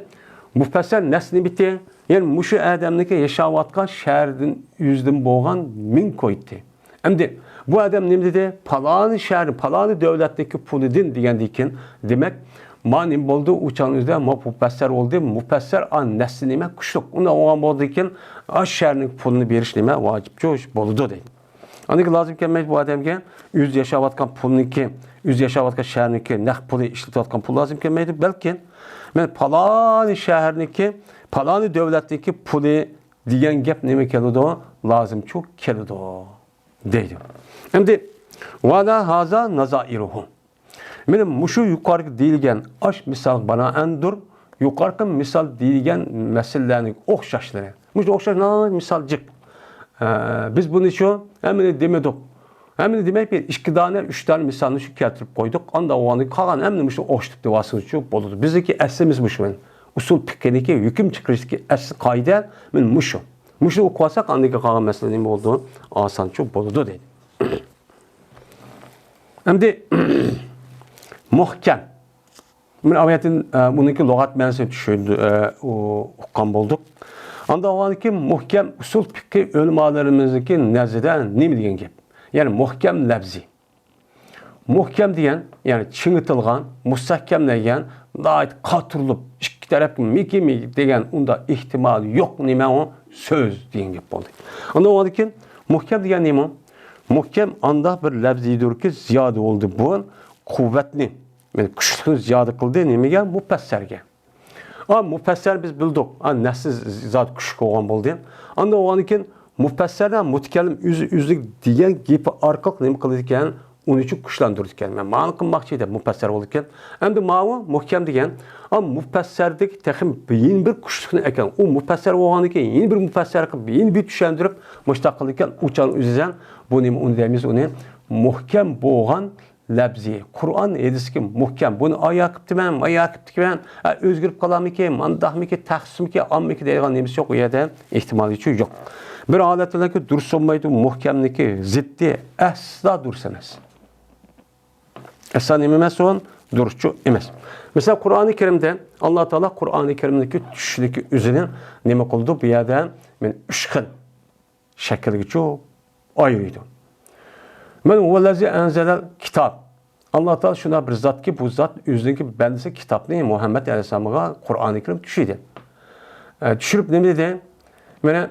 مۇپەسسەر نەس نېمىتى؟ يەنى مۇشۇ ئادەمنىڭكى ياشاۋاتقان شەھىرىدىن ئۆزىدىن بولغان مىڭ كويتى. ئەمدى بۇ ئادەم نېمە دېدى؟ پالانى شەھەر، پالانى دۆلەتنىڭكى پۇلىدىن دېگەندىن كېيىن، دېمەك، ما نېمە بولدى؟ ئۇ چاغنىڭ ئۆزىدە ما مۇپەسسەر بولدى. مۇپەسسەر ئا نەسسى نېمە؟ كۈچلۈك. ئۇنداق بولغان بولغاندىن كېيىن، ئاشۇ شەھەرنىڭ پۇلىنى بېرىش نېمە؟ ۋاجىپ بولىدۇ دەيدۇ. ئاندىن كېيىن لازىم كەلمەيدۇ بۇ ئادەمگە ئۆزى ياشاۋاتقان پۇلنىڭكى، ئۆزى ياشاۋاتقان شەھەرنىڭكى نەق پۇلى، ئىشلىتىۋاتقان پۇل لازىم كەلمەيدۇ. بەلكىم، مەن پالانى شەھەرنىڭكى، پالانى دۆلەتنىڭكى پۇلى دېگەن گەپ نېمە كېلىدۇ؟ لازىمچۇ كېلىدۇ دەيدۇ. ئەمدى، ۋە ھازا نازائىرۇھۇ. مانا مۇشۇ يۇقىرىقى دېيىلگەن ئاش مىسال بانائەندۇر، يۇقىرىقى مىسال دېيىلگەن مەسىلىلەرنىڭ ئوخشاشلىرى. مۇشۇ ئوخشاش ناھايىتى مىسال جىق. ئە، بىز بۇنى شۇ ھەممىنى دېمىدۇق. ھەممىنى دېمەي، بىر ئىككى دانە، ئۈچ دانە مىسالنى شۇ كەلتۈرۈپ قويدۇق. ئاندىن ئۇنى قالغان ھەممىنى مۇشۇ ئوخشىتىپ دېۋالسىڭىزچۇ بولىدۇ. بىزنىڭكى ئەسلىمىز مۇشۇ. ئۇسۇل پىقھىنىڭكى ھۆكۈم چىقىرىشتىكى ئەسلى قائىدە مانا مۇشۇ. مۇشۇنى ئوقۇۋالساق، ئاندىن كېيىن قالغان مەسىلە نېمە بولىدۇ؟ ئاسانچۇ بولىدۇ دەيدۇ. ئەمدى مۇھكەم. مانا ئايەتتىن، ئە، بۇنىڭكى لۇغەت مەنىسىنى چۈشەندى، ئە، ئۇ، ئۇققان بولدۇق. ئاندىن ئاۋۋالكى مۇھكەم ئۇسۇل پىقھى ئۆلىمالىرىمىزنىڭكى نەزىدە نېمە دېگەن گەپ؟ يەنى مۇھكەم لەپزى. مۇھكەم دېگەن، يەنى چىڭىتىلغان، مۇستەھكەم دېگەن، ناھايىتى قاتۇرۇلۇپ، ئىككى تەرەپكە مىكى-مىكى دېگەن ئۇنداق ئېھتىمالى يوق نېمە ئۇ؟ سۆز دېگەن گەپ بولدى. ئاندىن ئۇنىڭدىن كېيىن مۇھكەم دېگەن نېمە؟ مۇھكەم ئانداق بىر لەپزىدۇركى، زىيادە بولدى بۇ قۇۋۋەتنى، يەنى كۈچلۈكنى زىيادە قىلدى نېمىگە؟ مۇپەسسەرگە. ئا، مۇپەسسەر بىز بىلدۇق. ئا، نەسسى زات كۈچلۈك بولغان بولدى. ئاندىن ئۇنىڭدىن كېيىن مۇپەسسەر ۋە مۇتەكەللىم ئۆزى ئۆزلۈك دېگەن گېپى ئارقىلىق نېمە قىلىدىكەن؟ ئۇنى ئۈچۈن كۈچلەندۈرىدىكەن. مەن مانا قىلماقچى دەپ مۇپەسسەر بولىدىكەن. ئەمدى ماۋۇ مۇھكەم دېگەن، ئا، مۇپەسسەردىكى تېخى يەنە بىر كۈچلۈكنى ئەكەل. ئۇ مۇپەسسەر بولغاندىن كېيىن يەنە بىر مۇپەسسەر قىلىپ، يەنە بىر چۈشەندۈرۈپ، مۇشۇنداق قىلىدىكەن. ئۇ چاغ ئۆزىدىن بۇ نېمە، ئۇنى دەيمىز، ئۇنى مۇھكەم بولغان لەپزى، قۇرئان ھەدىسكە مۇھكەم. بۇنى ئايا قىپتىمەن، مايا قىپتىكەن، ھە، ئۆزگىرىپ قالارمىكىن، مانداقمىكىن، تەخسىسمىكىن، ئاممىكىن دەيدىغان نېمىسى يوق، ئۇ يەردە ئېھتىمالىيىتى يوق. بىر ھالەتتىنكى دۇرۇس بولمايدۇ، مۇھكەمنىكى زىددى ئەسلا دۇرۇس ئەمەس. ئەسلا نېمە ئەمەس ئۇ؟ دۇرۇسچۇ ئەمەس. مەسىلەن، قۇرئانى كەرىمدە ئاللا تائالا قۇرئانى كەرىمدىكى چۈشنىكى ئۆزىنى نېمە قىلدى؟ بۇ يەردە مەن ئۈچ خىل شەكىلگىچۇ ئايرىيدۇ. مەن ھۇۋەللەزى ئەنزەلەل كىتاب. ئاللا تائالا شۇنداق بىر زاتكى، بۇ زات ئۆزىنىڭكى بەندىسى كىتابنى مۇھەممەد ئەلەيھىسسالامغا قۇرئانى كەرىم چۈشۈردى. ئە، چۈشۈرۈپ نېمە دېدى؟ مانا،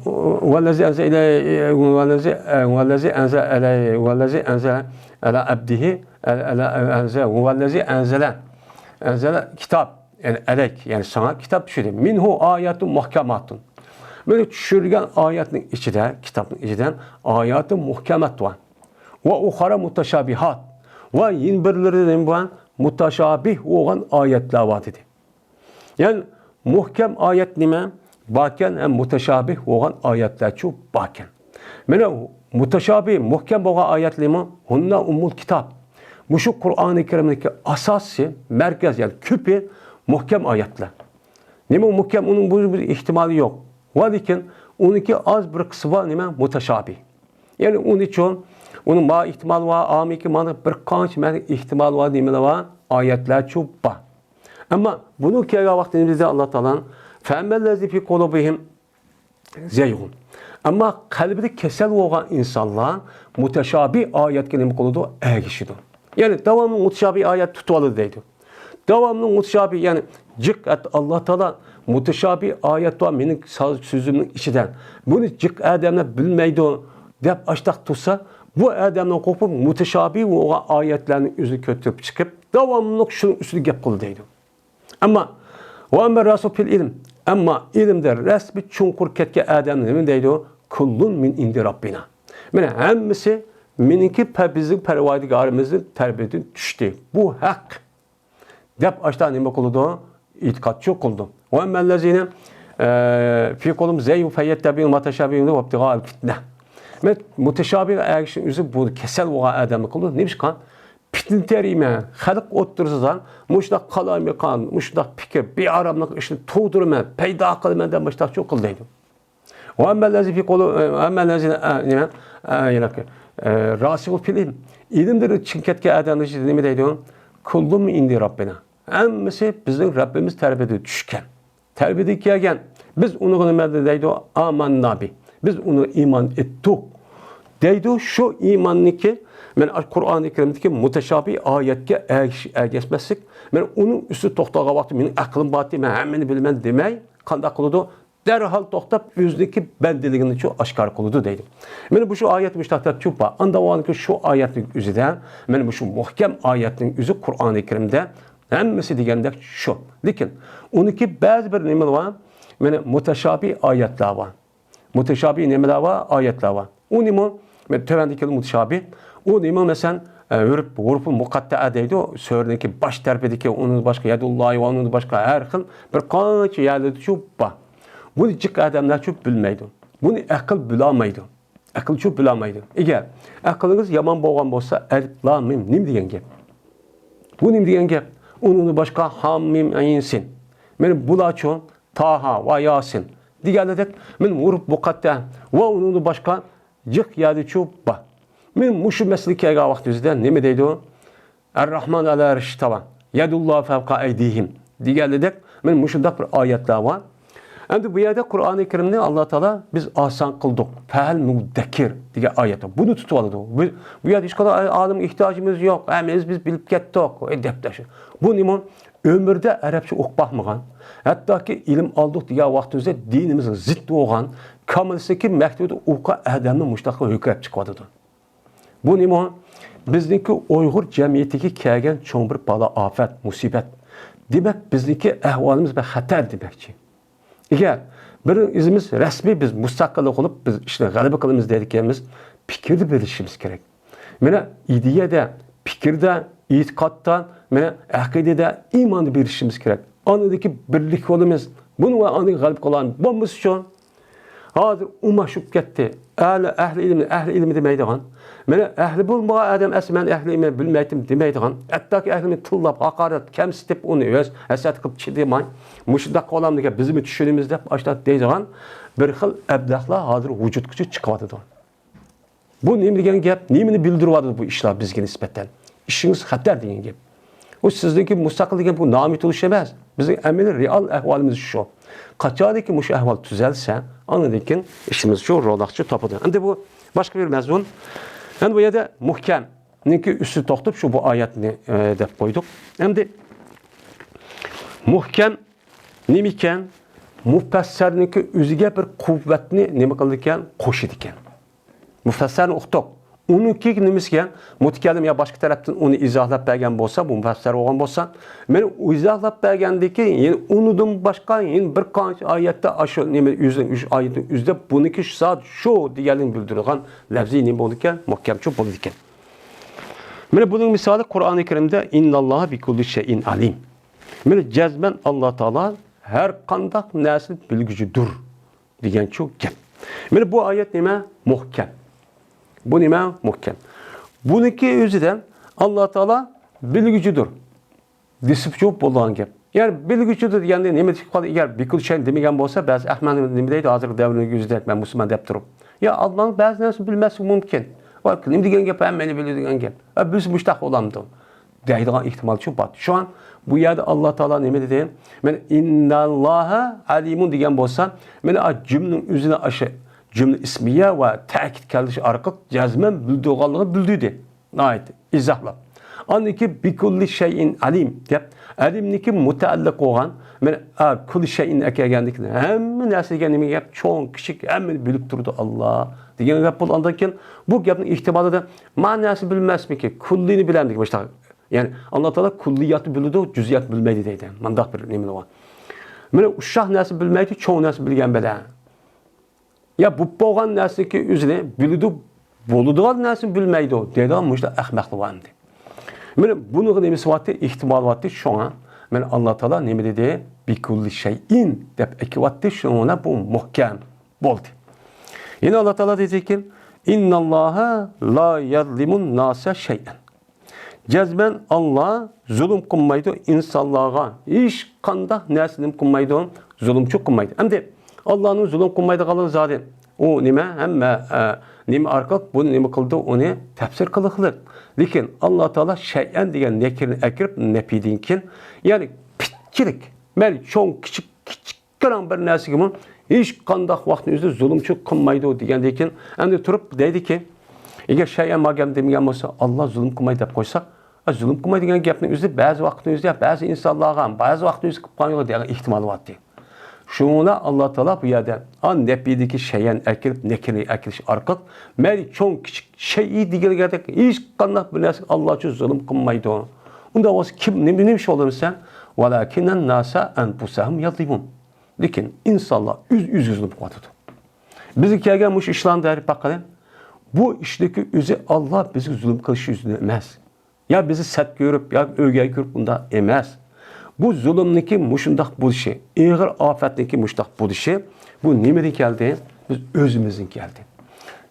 ھۇۋەللەزى ئەنزە ئىلەي-، ھۇۋەللەزى، ئە، ھۇۋەللەزى ئەنزە ئەلەي-، ھۇۋەللەزى ئەنزە ئەلە ئەبدىھى، ئەلە، ئەلە، ئەنزە، ھۇۋەللەزى ئەنزەلە، ئەنزەلە كىتاب. يەنى ئەلەيك، يەنى ساڭا كىتاب چۈشۈردى. مىنھۇ ئاياتۇن مۇھكەماتۇن. مانا چۈشۈرگەن ئايەتنىڭ ئىچىدە، كىتابنىڭ ئىچىدە ئاياتۇن مۇھكەمات بار. ۋە ئۇخەرە مۇتەشابىھات. ۋە يەنە بىرلىرى نېمە بار؟ مۇتەشابىھ بولغان ئايەتلەر بار دېدى. يەنى مۇھكەم ئايەت نېمە؟ باركەن، ھەم مۇتەشابىھ بولغان ئايەتلەرچۇ باركەن. مانا مۇتەشابىھ، مۇھكەم بولغان ئايەتلەرمۇ ھۇننە ئۇممۇل كىتاب. مۇشۇ قۇرئانى كەرىمدىكى ئاساسى، مەركەز، يەنى كۆپى مۇھكەم ئايەتلەر. نېمە مۇھكەم؟ ئۇنىڭ بۇ، بۇ ئېھتىمالى يوق. ۋە لېكىن ئۇنىڭكى ئاز بىر قىسمى بار، نېمە؟ مۇتەشابىھ. يەنى ئۇنىچۇ، ئۇنىڭ ما ئېھتىمالى بار، ئامىكى مانا بىر قانچە مەنە ئېھتىمالى بار، نېمىلەر بار؟ ئايەتلەرچۇ بار. ئەمما بۇنى كەلگەن ۋاقتىدا نېمە دېدى ئاللا تائالا؟ فەمەللەزى فى قۇلۇبىھىم زەيغۇن. ئەمما قەلبىدە كېسەل بولغان ئىنسانلار مۇتەشابىھ ئايەتكە نېمە قىلىدۇ؟ ئەگىشىدۇ. يەنى داۋاملىق مۇتەشابىھ ئايەت تۇتۇۋالىدۇ دەيدۇ. داۋاملىق مۇتەشابىھ، يەنى جىق ئەت-، ئاللا تائالا مۇتەشابىھ ئايەت بار مېنىڭ ساز-، سۆزۈمنىڭ ئىچىدە. بۇنى جىق ئادەملەر بىلمەيدۇ دەپ ئاشتاق تۇرسا، بۇ ئادەمدىن قورقۇپ مۇتەشابىھ بولغان ئايەتلەرنى ئۆزى كۆتۈرۈپ چىقىپ، داۋاملىق شۇنىڭ ئۈستىدە گەپ قىلىدۇ دەيدۇ. ئەمما، ۋە ئەممە راسۇ فىل ئىلم. ئەمما ئىلىمدە رەسمىي چوڭقۇر كەتكەن ئادەم نېمە دەيدۇ؟ كۇللۇن مىن ئىندى راببىنا. مانا ھەممىسى مېنىڭكى پە-، بىزنىڭ پەرۋەردىگارىمىزنىڭ تەرىپىدىن چۈشتى. بۇ ھەق. دەپ ئاشتا نېمە قىلىدۇ؟ ئېتىقادچۇ قىلىدۇ. ۋە ئەممەللەزىنە، ئە، فى قۇلۇبىھىم زەيغۇن فەيەتتەبىئۇنە مۇتەشابىھە ۋەبتىغائەل فىتنە. مۇتەشابىھ ئەگىشىش ئۆزى بۇ كېسەل بولغان ئادەمنى قىلىدۇ. نېمىشقا؟ پىتنە تېرىيمەن، خەلق ئوتتۇرىسىدا مۇشۇنداق قالايمىقان، مۇشۇنداق پىكىر، بىئاراملىق ئىشنى تۇغدۇرىمەن، پەيدا قىلىمەن دەپ مۇشۇنداقچۇ قىل دەيدۇ. ۋە ئەممەللەزى فى قۇلۇ-، ئە، ئەممەللەزى، ئە، نېمە؟ ئە، يەنە، ئە، راسىخۇ فىل ئىلم. ئىلىمدە چىڭ كەتكەن ئادەملەر نېمە دەيدۇ؟ كۇللۇن مىن ئىندى راببىنا. ھەممىسى بىزنىڭ رەببىمىز تەرىپىدىن چۈشكەن. تەرىپىدىن كەلگەن. بىز ئۇنىڭغا نېمە دەيدۇ؟ ئامەننا بى. بىز ئۇنىڭغا ئىمان ئېيتتۇق. دەيدۇ، شۇ ئىماننىكى، مەن قۇرئانى كەرىمدىكى مۇتەشابىھ ئايەتكە ئەگىش-، ئەگەشمەسلىك، مەن ئۇنىڭ ئۈستىدە توختىغان ۋاقىتتا مېنىڭ ئەقلىم بارتى، مەن ھەممىنى بىلىمەن دېمەي، قانداق قىلىدۇ؟ دەرھال توختاپ، ئۆزىنىڭكى بەندىلىكىنىچۇ ئاشكارا قىلىدۇ دەيدۇ. مانا بۇ شۇ ئايەت مۇشتاق دەپچۇ بار. ئاندىن ئاۋۋالقى شۇ ئايەتنىڭ ئۆزىدە، مانا مۇشۇ مۇھكەم ئايەتنىڭ ئۆزى قۇرئانى كەرىمدە ھەممىسى دېگەندەك شۇ. لېكىن ئۇنىڭكى بەزى بىر نېمىلەر بار، مانا مۇتەشابىھ ئايەتلەر بار. مۇتەشابىھ نېمىلەر بار؟ ئايەتلەر بار. ئۇ نېمە؟ مەن تۆۋەندىكى مۇتەشابىھ. ئۇ نېمە؟ مەسىلەن، ئە، ھۇرۇپ-، ھۇرۇپۇل مۇقەتتەئە دەيدۇ. سۈرىنىڭكى باش تەرىپىدىكى، ئۇنىڭدىن باشقا يەدۇللاھى ۋە ئۇنىڭدىن باشقا ھەر خىل بىر قانچە يەرلىرىدىچۇ بار. بۇنى جىق ئادەملەرچۇ بىلمەيدۇ. بۇنى ئەقىل بىلالمايدۇ. ئەقىلچۇ بىلالمايدۇ. ئەگەر ئەقلىڭىز يامان بولغان بولسا، ئەلىپ لام مىم نېمە دېگەن گەپ؟ بۇ نېمە دېگەن گەپ؟ ئۇنىڭدىن باشقا ھا مىم ئەين سىن. مانا بۇلارچۇ تاھا ۋە ياسىن دېگەنلىدەك، مانا ھۇرۇپ مۇقەتتەئە ۋە ئۇنىڭدىن باشقا جىق يەردىچۇ بار. مانا مۇشۇ مەسىلە كەلگەن ۋاقتىمىزدا نېمە دەيدۇ؟ ئەر-راھمان ئەلەر ئەرش تاۋا. يەدۇللا فەۋقە ئەيدىھىم دېگەنلىدەك، مانا مۇشۇنداق بىر ئايەتلەر بار. ئەمدى بۇ يەردە قۇرئانى كەرىمنى ئاللا تائالا بىز ئاسان قىلدۇق. فەھەل مۇددەكىر دېگەن ئايەت. بۇنى تۇتۇۋالىدۇ. بۇ، بۇ يەردە ھېچقانداق ئالىمغا ئېھتىياجىمىز يوق. ھەممىمىز بىز بىلىپ كەتتۇق. ئەي دەپتەر شۇ. بۇ نېمە؟ ئۆمرىدە ئەرەبچە ئوقۇپ باقمىغان، ھەتتاكى ئىلىم ئالدۇق دېگەن ۋاقتىمىزدا دىنىمىزغا زىت بولغان، كامىلىسىدىكى مەكتىۋىدە ئوقۇغان ئادەمنى مۇشۇنداققا ھۆكۈرەپ چىقىۋاتىدۇ. بۇ نېمە؟ بىزنىڭكى ئۇيغۇر جەمئىيىتىگە كەلگەن چوڭ بىر بالا ئاپەت، مۇسىبەت. دېمەك، بىزنىڭكى ئەھۋالىمىز بەك خەتەر دېمەكچى. ئەگەر بىر ئۆزىمىز رەسمىي بىز مۇستەقىل قىلىپ، بىز ئىشنى غەلىبە قىلىمىز دەيدىكەنمىز، پىكىردە بىلىشىمىز كېرەك. مانا ئىدىيەدە، پىكىردە، ئېتىقادتا، مانا ئەقىدىدە، ئىماندا بىرلىشىشىمىز كېرەك. ئاندىن كېيىن بىرلىك بولىمىز. بۇنى ۋە ئاندىن غەلىبە قىلغان بولمىسىچۇ؟ ھازىر ئۇماش بولۇپ كەتتى. ئەھلى، ئەھلى ئىلىم، ئەھلى ئىلىم دېمەيدىغان. مانا ئەھلى بولمىغان ئادەم ئەسلى مەن ئەھلى ئىلىم بىلمەيتتىم دېمەيدىغان. ھەتتاكى ئەھلى ئىلىمنى تىللاپ، ھاقارەت، كەمسىتىپ ئۇنى ھەسەت قىلىپ چىدىماي، مۇشۇنداق قىلالامدىكەن، بىزمۇ چۈشىنىمىز دەپ ئاشۇنداق دەيدىغان بىر خىل ئەبلەخلەر ھازىر ۋۇجۇدقىچە چىقىۋاتىدۇ. بۇ نېمە دېگەن گەپ؟ نېمىنى بىلدۈرۈۋاتىدۇ بۇ ئىشلار بىزگە نىسبەتەن؟ ئىشىڭىز خەتەر دېگەن گەپ. ئۇ سىزنىڭكى مۇستەقىل دېگەن بۇ نامى تونۇش ئەمەس. بىزنىڭ ئەمەلىي رېئال ئەھۋالىمىز شۇ. قاچانكى مۇشۇ ئەھۋال تۈزەلسە، ئاندىن كېيىن ئىشىمىز شۇ روناقچە تاپىدۇ. ئەمدى بۇ باشقا بىر مەزمۇن. ئەمدى بۇ يەردە مۇھكەمنىڭكى ئۈستىدە توختاپ شۇ بۇ ئايەتنى، ئە، دەپ قويدۇق. ئەمدى مۇھكەم نېمىكەن؟ مۇپەسسەرنىڭكى ئۆزىگە بىر قۇۋۋەتنى نېمە قىلىدىكەن؟ قوشىدىكەن. مۇپەسسەرنى ئۇقتۇق. ئۇنىڭكى نېمىسىكەن؟ مۇتەكەللىم يا باشقا تەرەپتىن ئۇنى ئىزاھلاپ بەرگەن بولسا، بۇ مۇپەسسەر بولغان بولسا، مانا ئىزاھلاپ بەرگەندىن كېيىن يەنە ئۇنىڭدىن باشقا يەنە بىر قانچە ئايەتتە ئاشۇ نېمە ئۆزىنىڭ ئۈچ ئايىتىنى ئۆزلەپ، بۇنىڭكى شۇ زات شۇ دېگەنلىكنى بىلدۈرىدىغان لەپزى نېمە بولىدىكەن؟ مۇھكەمچۇ بولىدىكەن. مانا بۇنىڭ مىسالى قۇرئانى كەرىمدە، «ئىنناللاھا بىكۇللى شەيئىن ئەلىم». مانا جەزمەن ئاللا تائالا ھەر قانداق نەرسىنى بىلگۈچىدۇر دېگەنچۇ گەپ. مانا بۇ ئايەت نېمە؟ مۇھكەم. بۇ نېمە؟ مۇھكەم. بۇنىڭكى ئۆزىدە ئاللا تائالا بىلگۈچىدۇر دېسىپچۇ بولىدىغان گەپ. يەنى بىلگۈچىدۇر دېگەندە نېمە دېيىپ قالدى؟ ئەگەر بىكۇللى شەيئىن دېمىگەن بولسا، بەزى ئەھمەق نېمە دەيدۇ، ھازىرقى دەۋرنىڭ ئۆزىدە مەن مۇسۇلمان دەپ تۇرۇپ، يا ئاللانىڭ بەزى نەرسىنى بىلمەسلىكى مۇمكىن. ۋە نېمە دېگەن گەپ، ھەممىنى بىلىدىغان گەپ. ئە، بىلسە مۇشتاق بولامدۇ؟ دەيدىغان ئېھتىمالچۇ بار. شۇڭا بۇ يەردە ئاللا تائالا نېمە دېدى؟ مانا، «ئىنناللاھا ئەلىمۇن» دېگەن بولسا، مانا، ئا، جۈملىنىڭ ئۆزىنى ئاشۇ جۈملە ئىسمىيە ۋە تەكىت كەلتۈرۈش ئارقىلىق جەزمەن بىلدۈرغانلىقىنى بىلدۈردى. ناھايىتى ئىزاھلاپ. ئاندىن كېيىن «بىكۇللى شەيئىن ئەلىم» دەپ، ئەلىمنىڭكى مۇتەئەللىق بولغان، مانا، ئا، كۇللى شەيئىن ئەكەلگەندىكىن ھەممە نەرسە دېگەن نېمە گەپ؟ چوڭ، كىچىك، ھەممىنى بىلىپ تۇرىدۇ ئاللا دېگەن گەپ بولغاندىن كېيىن، بۇ گەپنىڭ ئېھتىمالىدا ما نەرسە بىلمەسمىكى؟ كۇللىنى بىلەمدىكى مۇشتاق. يەنى، ئاللا تائالا كۇللىياتنى بىلىدۇ، جۈزئىياتنى بىلمەيدۇ دەيدۇ. مۇنداق بىر نېمە بار. مانا، ئۇششاق نەرسە بىلمەيدۇ، چوڭ نەرسە بىلگەن بىلەن. يا بولۇپ بولغان نەرسىنىڭكى ئۆزىنى بىلىدۇ، بولىدىغان نەرسىنى بىلمەيدۇ دەيدىغان مۇشۇنداق ئەخمەقلەر بار ئەمدى. مانا بۇنىڭغا نېمىسى بارتى؟ ئېھتىمالى بارتى. شۇڭا مانا ئاللا تائالا نېمە دېدى؟ «بىكۇللى شەيئىن» دەپ ئەكىۋاتتى. شۇڭا بۇ مۇھكەم بولدى. يەنە ئاللا تائالا دېدىكى، «ئىنناللاھا لا يەزلىمۇن ناسە شەيئەن». جەزمەن ئاللا زۇلۇم قىلمايدۇ ئىنسانلارغا. ھېچقانداق نەرسىنى نېمە قىلمايدۇ؟ زۇلۇمچۇ قىلمايدۇ. ئەمدى ئاللانىڭ زۇلۇم قىلمايدىغانلىقى زادى ئۇ نېمە؟ ھەممە، ئە، نېمە ئارقىلىق بۇنى نېمە قىلدى؟ ئۇنى تەپسىر قىلغىلىق. لېكىن ئاللا تائالا شەيئەن دېگەن نەكىرىنى ئەكىرىپ نەپىدىن كېيىن، يەنى پىتچىلىك، مەيلى چوڭ، كىچىك، كىچىك كىرەڭ بىر نەرسىگىمۇ ھېچقانداق ۋاقىتنىڭ ئۆزىدە زۇلۇمچۇ قىلمايدۇ دېگەندىن كېيىن، ئەمدى تۇرۇپ دەيدىكى، ئەگەر شەيئەن ما گەپ دېمىگەن بولسا، ئاللا زۇلۇم قىلمايدۇ دەپ قويساق، ئە، زۇلۇم قىلمايدۇ دېگەن گەپنىڭ ئۆزى بەزى ۋاقىتنىڭ ئۆزىدە بەزى ئىنسانلارغا، بەزى ۋاقىتنىڭ ئۆزىدە قىلىپ قالغان دېگەن ئېھتىمال بارتى. شۇڭا ئاللا تائالا بۇ يەردە ئا نەپىدىكى شەيئەن ئەكىرىپ نەكىرىنى ئەكىرىش ئارقىلىق، مەيلى چوڭ كىچىك شەيئى دېگەنلىكتەك ھېچقانداق بىر نەرسىگە ئاللا ئۈچۈن زۇلۇم قىلمايدۇ. ئۇنداق بولسا كىم، نېمە، نېمە ئىش بولدى دېسە، «ۋەلاكىننەن ناسە ئەنپۇسەھۇم يەزلىمۇن». لېكىن ئىنسانلار ئۆز-ئۆزىگە زۇلۇم قىلىۋاتىدۇ. بىزگە كەلگەن مۇشۇ ئىشلارنى دەرىپ باققىلى. بۇ ئىشنىڭكى ئۆزى ئاللا بىزگە زۇلۇم قىلىش يۈزىدىن ئەمەس. يا بىزنى سەت كۆرۈپ، يا ئۆگەي كۆرۈپ ئۇنداق ئەمەس. بۇ زۇلۇمنىڭكى مۇشۇنداق بولۇشى، ئېغىر ئاپەتنىڭكى مۇشۇنداق بولۇشى، بۇ نېمىدىن كەلدى؟ بىز ئۆزىمىزدىن كەلدى.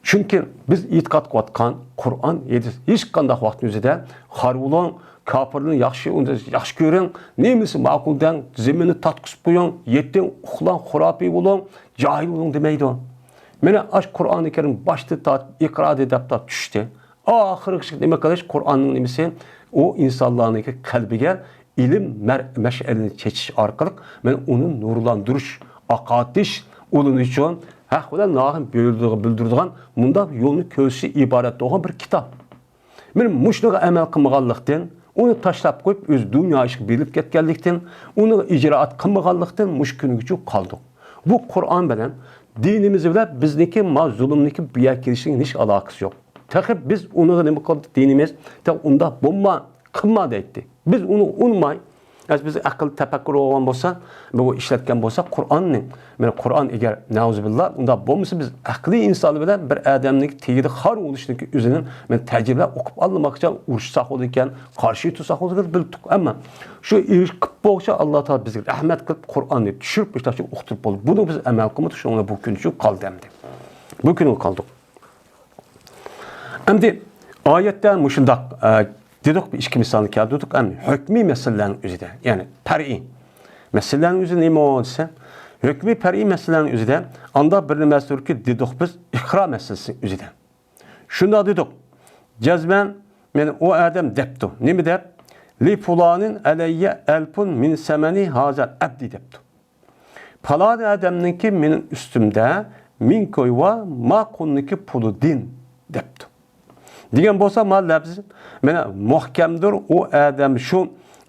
چۈنكى بىز ئېتىقاد قىلىۋاتقان قۇرئان، ھەدىس ھېچقانداق ۋاقىتنىڭ ئۆزىدە خار بولۇڭ، كاپىرنى ياخشى، ئۇنى ياخشى كۆرۈڭ، نېمىسى ماقۇل دەڭ، زېمىننى تارتقۇزۇپ قويۇڭ، يېتىڭ، ئۇخلاڭ، خۇراپىي بولۇڭ، جاھىل بولۇڭ دېمەيدۇ. مانا ئاش قۇرئانى كەرىم باشتا تارتىپ ئىقرا دەپ تارتىپ چۈشتى. ئاخىرغىچە نېمە قىلىش؟ قۇرئاننىڭ نېمىسى؟ ئۇ ئىنسانلارنىڭكى قەلبىگە ئىلىم مەر-، مەشئەلىنى چېچىش ئارقىلىق مانا ئۇنى نۇرلاندۇرۇش، ئاقارتىش، ئۇلىنىش ئۈچۈن ھەق بىلەن ناھەق بىلدۈرىدىغان مۇنداق يولنى كۆرسىتىشتىن ئىبارەت بولغان بىر كىتاب. مانا مۇشۇنىڭغا ئەمەل قىلمىغانلىقتىن، ئۇنى تاشلاپ قويۇپ، ئۆز دۇنيا ئىشىغا بېرىلىپ كەتكەنلىكتىن، ئۇنىڭغا ئىجرائات قىلمىغانلىقتىن مۇشۇ كۈنگىچە قالدۇق. بۇ قۇرئان بىلەن دىنىمىز بىلەن بىزنىڭكى ما زۇلۇمنىڭكى بۇ يەرگە كېلىشىنىڭ ھېچ ئالاقىسى يوق. تېخى بىز ئۇنىڭغا نېمە قىلدى؟ دىنىمىز تېخى ئۇنداق بولما، قىلما دەيتتى. بىز ئۇنى ئۇنىماي، ياكى بىز ئەقىل تەپەككۇر بولغان بولسا، بۇ ئىشلەتكەن بولسا قۇرئاننى، مانا قۇرئان ئەگەر، نەئۇزۇبىللا، ئۇنداق بولمىسا، بىز ئەقلىي ئىنسان بىلەن بىر ئادەمنىڭ تېگىدە خار بولۇشنىڭكى ئۆزىنىڭ، مانا تەجرىبىلەر ئوقۇپ ئالماقچە ئۇرۇشساق بولىدىكەن، قارشى تۇرساق بولىدىكەن، بىلدۇق. ئەمما شۇ ئىش قىلىپ بولغۇچە ئاللا تائالا بىزگە رەھمەت قىلىپ، قۇرئاننى چۈشۈرۈپ، مۇشۇنداق ئوقۇتۇپ بولدى. بۇنى بىز ئەمەل قىلمىدۇق، شۇڭا بۇ كۈن شۇ قالدى ئەمدى. بۇ كۈنگە قالدۇق. ئەمدى ئايەتتە مۇشۇنداق، ئە، دېدۇق، بىر ئىككى مىسالنى كەلتۈردۇق. ئەمدى ھۆكمىي مەسىلىلەرنىڭ ئۆزىدە، يەنى پەرئىي مەسىلىلەرنىڭ ئۆزى نېمە دېسە، ھۆكمىي پەرئىي مەسىلىلەرنىڭ ئۆزىدە ئانداق بىر نېمە دۇركى دېدۇق بىز، ئىقرار مەسىلىسىنىڭ ئۆزىدە. شۇنداق دېدۇق، جەزمەن، مانا ئۇ ئادەم دەپتۇ. نېمە دەپ؟ لى پۇلانىن ئەلەييە ئەلپۇن مىن سەمەنى ھازەل ئەبدى دەپتۇ. پالان ئادەمنىڭكى مېنىڭ ئۈستۈمدە مىڭ كوي ۋا، ما قۇلنىڭكى پۇلىدىن دەپتۇ. دېگەن بولسا، ما لەپزى، مانا، مۇھكەمدۇر، ئۇ ئادەم شۇ،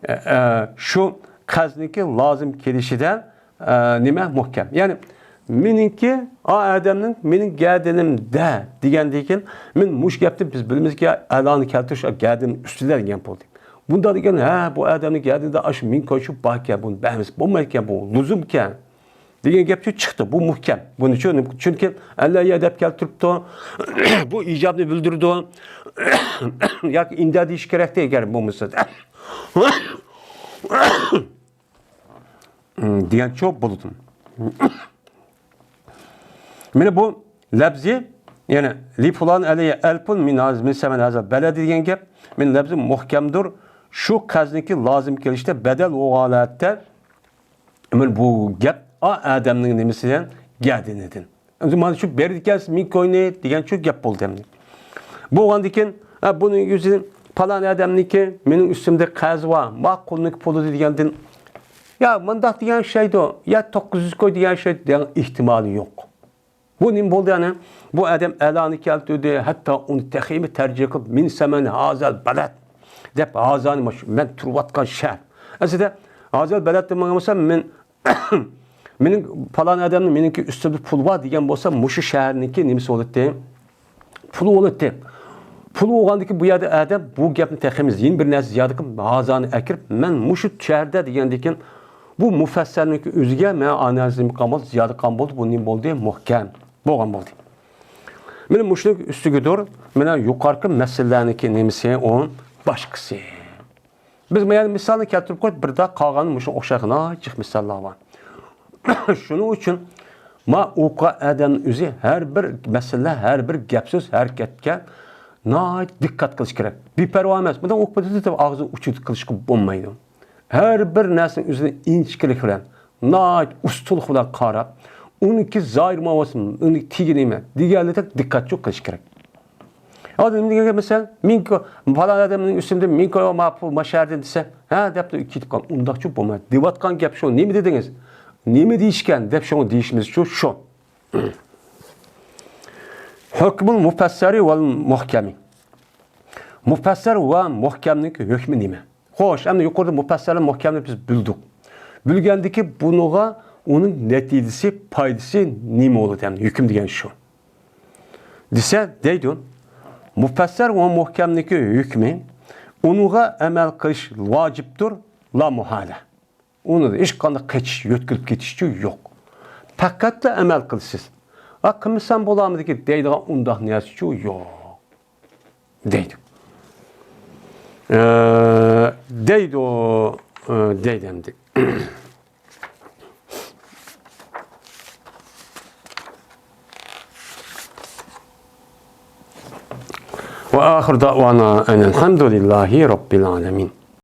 ئە، ئە، شۇ قەرزنىڭكى لازىم كېلىشىدە، ئە، نېمە، مۇھكەم. يەنى، مېنىڭكى، ئا ئادەمنىڭ مېنىڭ گەدىنىمدە دېگەندىن كېيىن، مەن مۇشۇ گەپنى بىز بىلىمىزكى، ئەلانى كەلتۈرۈش گەدىنىڭ ئۈستىدە دېگەن بولدى. بۇنداق دېگەن، ھە، بۇ ئادەمنىڭ گەدىنىدە ئاشۇ مىڭ كوي شۇ باركەن، بۇنى بەرمىسە بولمايدىكەن، بۇ لۇزۇمكەن دېگەن گەپ شۇ چىقتى، بۇ مۇھكەم. بۇنى چۈ-، چۈنكى ئەلەييە دەپ كەلتۈرۈپتۇ، بۇ ئىجابنى بىلدۈرىدۇ. ياكى ئىندە دېيىش كېرەكتى ئەگەر بولمىسا. دېگەنچۇ بولىدۇ. مانا بۇ لەپزى، يەنى لى پۇلان ئەلەييە ئەلپۇن مىن ھاز-، مىن سەمەن ھازا بەلەدى دېگەن گەپ. مانا لەپزى مۇھكەمدۇر. شۇ قەرزنىڭكى لازىم كېلىشتە بەدەل بولغان ھالەتتە، مانا بۇ گەپ ئا ئادەمنىڭ نېمىسى دېگەن، گەدىنىدىن. ئەمدى مانا شۇ بېرىدىكەنسىز مىڭ كوينى دېگەن شۇ گەپ بولدى ئەمدى. بولغاندىن كېيىن، ھە، بۇنىڭ يۈزىدىن پالان ئادەمنىڭكى مېنىڭ ئۈستۈمدە قەرزى بار، ما قۇلنىڭكى پۇلى دېگەندىن، يا مۇنداق دېگەن شەيدۇ، يا توققۇز يۈز كوي دېگەن شەيدۇ دېگەن ئېھتىمالى يوق. بۇ نېمە بولدى يەنە؟ بۇ ئادەم ئەلانى كەلتۈردى، ھەتتا ئۇنى تېخىمۇ تەرجىمە قىلىپ، مىن سەمەن ھازەل بەلەد دەپ، ھازانى مانا شۇ مەن تۇرۇۋاتقان شەھەر. ئەسلىدە ھازەل بەلەد دېمىگەن بولسا، مەن مېنىڭ پالان ئادەمنىڭ مېنىڭكى ئۈستىدە پۇل بار دېگەن بولسا، مۇشۇ شەھەرنىڭكى نېمىسى بولاتتى؟ پۇلى بولاتتى. پۇلى بولغاندىكىن بۇ يەردە ئادەم بۇ گەپنى تېخىمۇ يەنە بىر نەرسە زىيادە قىلىپ، ھازانى ئەكىرىپ، مەن مۇشۇ شەھەردە دېگەندىكىن، بۇ مۇفەسسەرنىڭكى ئۆزىگە مەن ئانالىز قىلغان بولدى، زىيادە قىلغان بولدى، بۇ نېمە بولدى؟ مۇھكەم بولغان بولدى. مانا مۇشۇنىڭ ئۈستىگىدۇر، مانا يۇقىرىقى مەسىلىلەرنىڭكى نېمىسى، ئۇ باشقىسى. بىز مانا مىسالنى كەلتۈرۈپ قويۇپ، بىر دە قالغان مۇشۇ ئوخشاش ناھايىتى جىق مىساللار بار. شۇنىڭ ئۈچۈن ما ئوقۇغان ئادەمنىڭ ئۆزى ھەر بىر مەسىلە، ھەر بىر گەپ سۆز، ھەرىكەتكە ناھايىتى دىققەت قىلىش كېرەك. بىپەرۋا ئەمەس، مۇنداق ئوقۇپ كېتىپ ئاغزىنى ئوچۇق قىلىشقا بولمايدۇ. ھەر بىر نەرسىنىڭ ئۆزىنى ئىنچىكىلىك بىلەن، ناھايىتى ئۇستىلىق بىلەن قاراپ، ئۇنىڭكى زاھىر ماۋۇسى، ئۇنىڭكى تېگى نېمە دېگەنلىكتە دىققەتچۇ قىلىش كېرەك. ھازىر نېمە دېگەن گەپ مەسىلەن، مىڭ كو-، پالان ئادەمنىڭ ئۈستۈمدە مىڭ كوي ما پۇل، ما شەھەردىن دېسە، ھە دەپلا كېتىپ قال. ئۇنداقچۇ بولمايدۇ. دەۋاتقان گەپ شۇ، نېمە دېدىڭىز؟ نېمە دېيىشكەن دەپ شۇڭا دېيىشىمىزچۇ شۇ. ھۆكمۇل مۇپەسسەرى ۋەل مۇھكەمى. مۇپەسسەر ۋە مۇھكەمنىڭ ھۆكمى نېمە؟ خوش، ئەمدى يۇقىرىدا مۇپەسسەر ۋە مۇھكەمنى بىز بىلدۇق. بىلگەندىكى بۇنىڭغا ئۇنىڭ نەتىجىسى، پايدىسى نېمە بولىدۇ؟ ئەمدى ھۆكۈم دېگەن شۇ. دېسە، دەيدۇ، مۇپەسسەر ۋە مۇھكەمنىڭكى ھۆكمى، ئۇنىڭغا ئەمەل قىلىش ۋاجىپتۇر، لا مۇھالە. ئۇنىڭدا ھېچقانداق قېچىش، يۆتكىلىپ كېتىشچۇ يوق. پەقەتلا ئەمەل قىلىسىز. ھا، قىلمىسام بولامدىكى دەيدىغان ئۇنداق نەرسىچۇ يوق. دەيدۇ. ئە، دەيدۇ، ئە، دەيدۇ ئەمدى. وآخر دعوانا أن الحمد لله رب العالمين.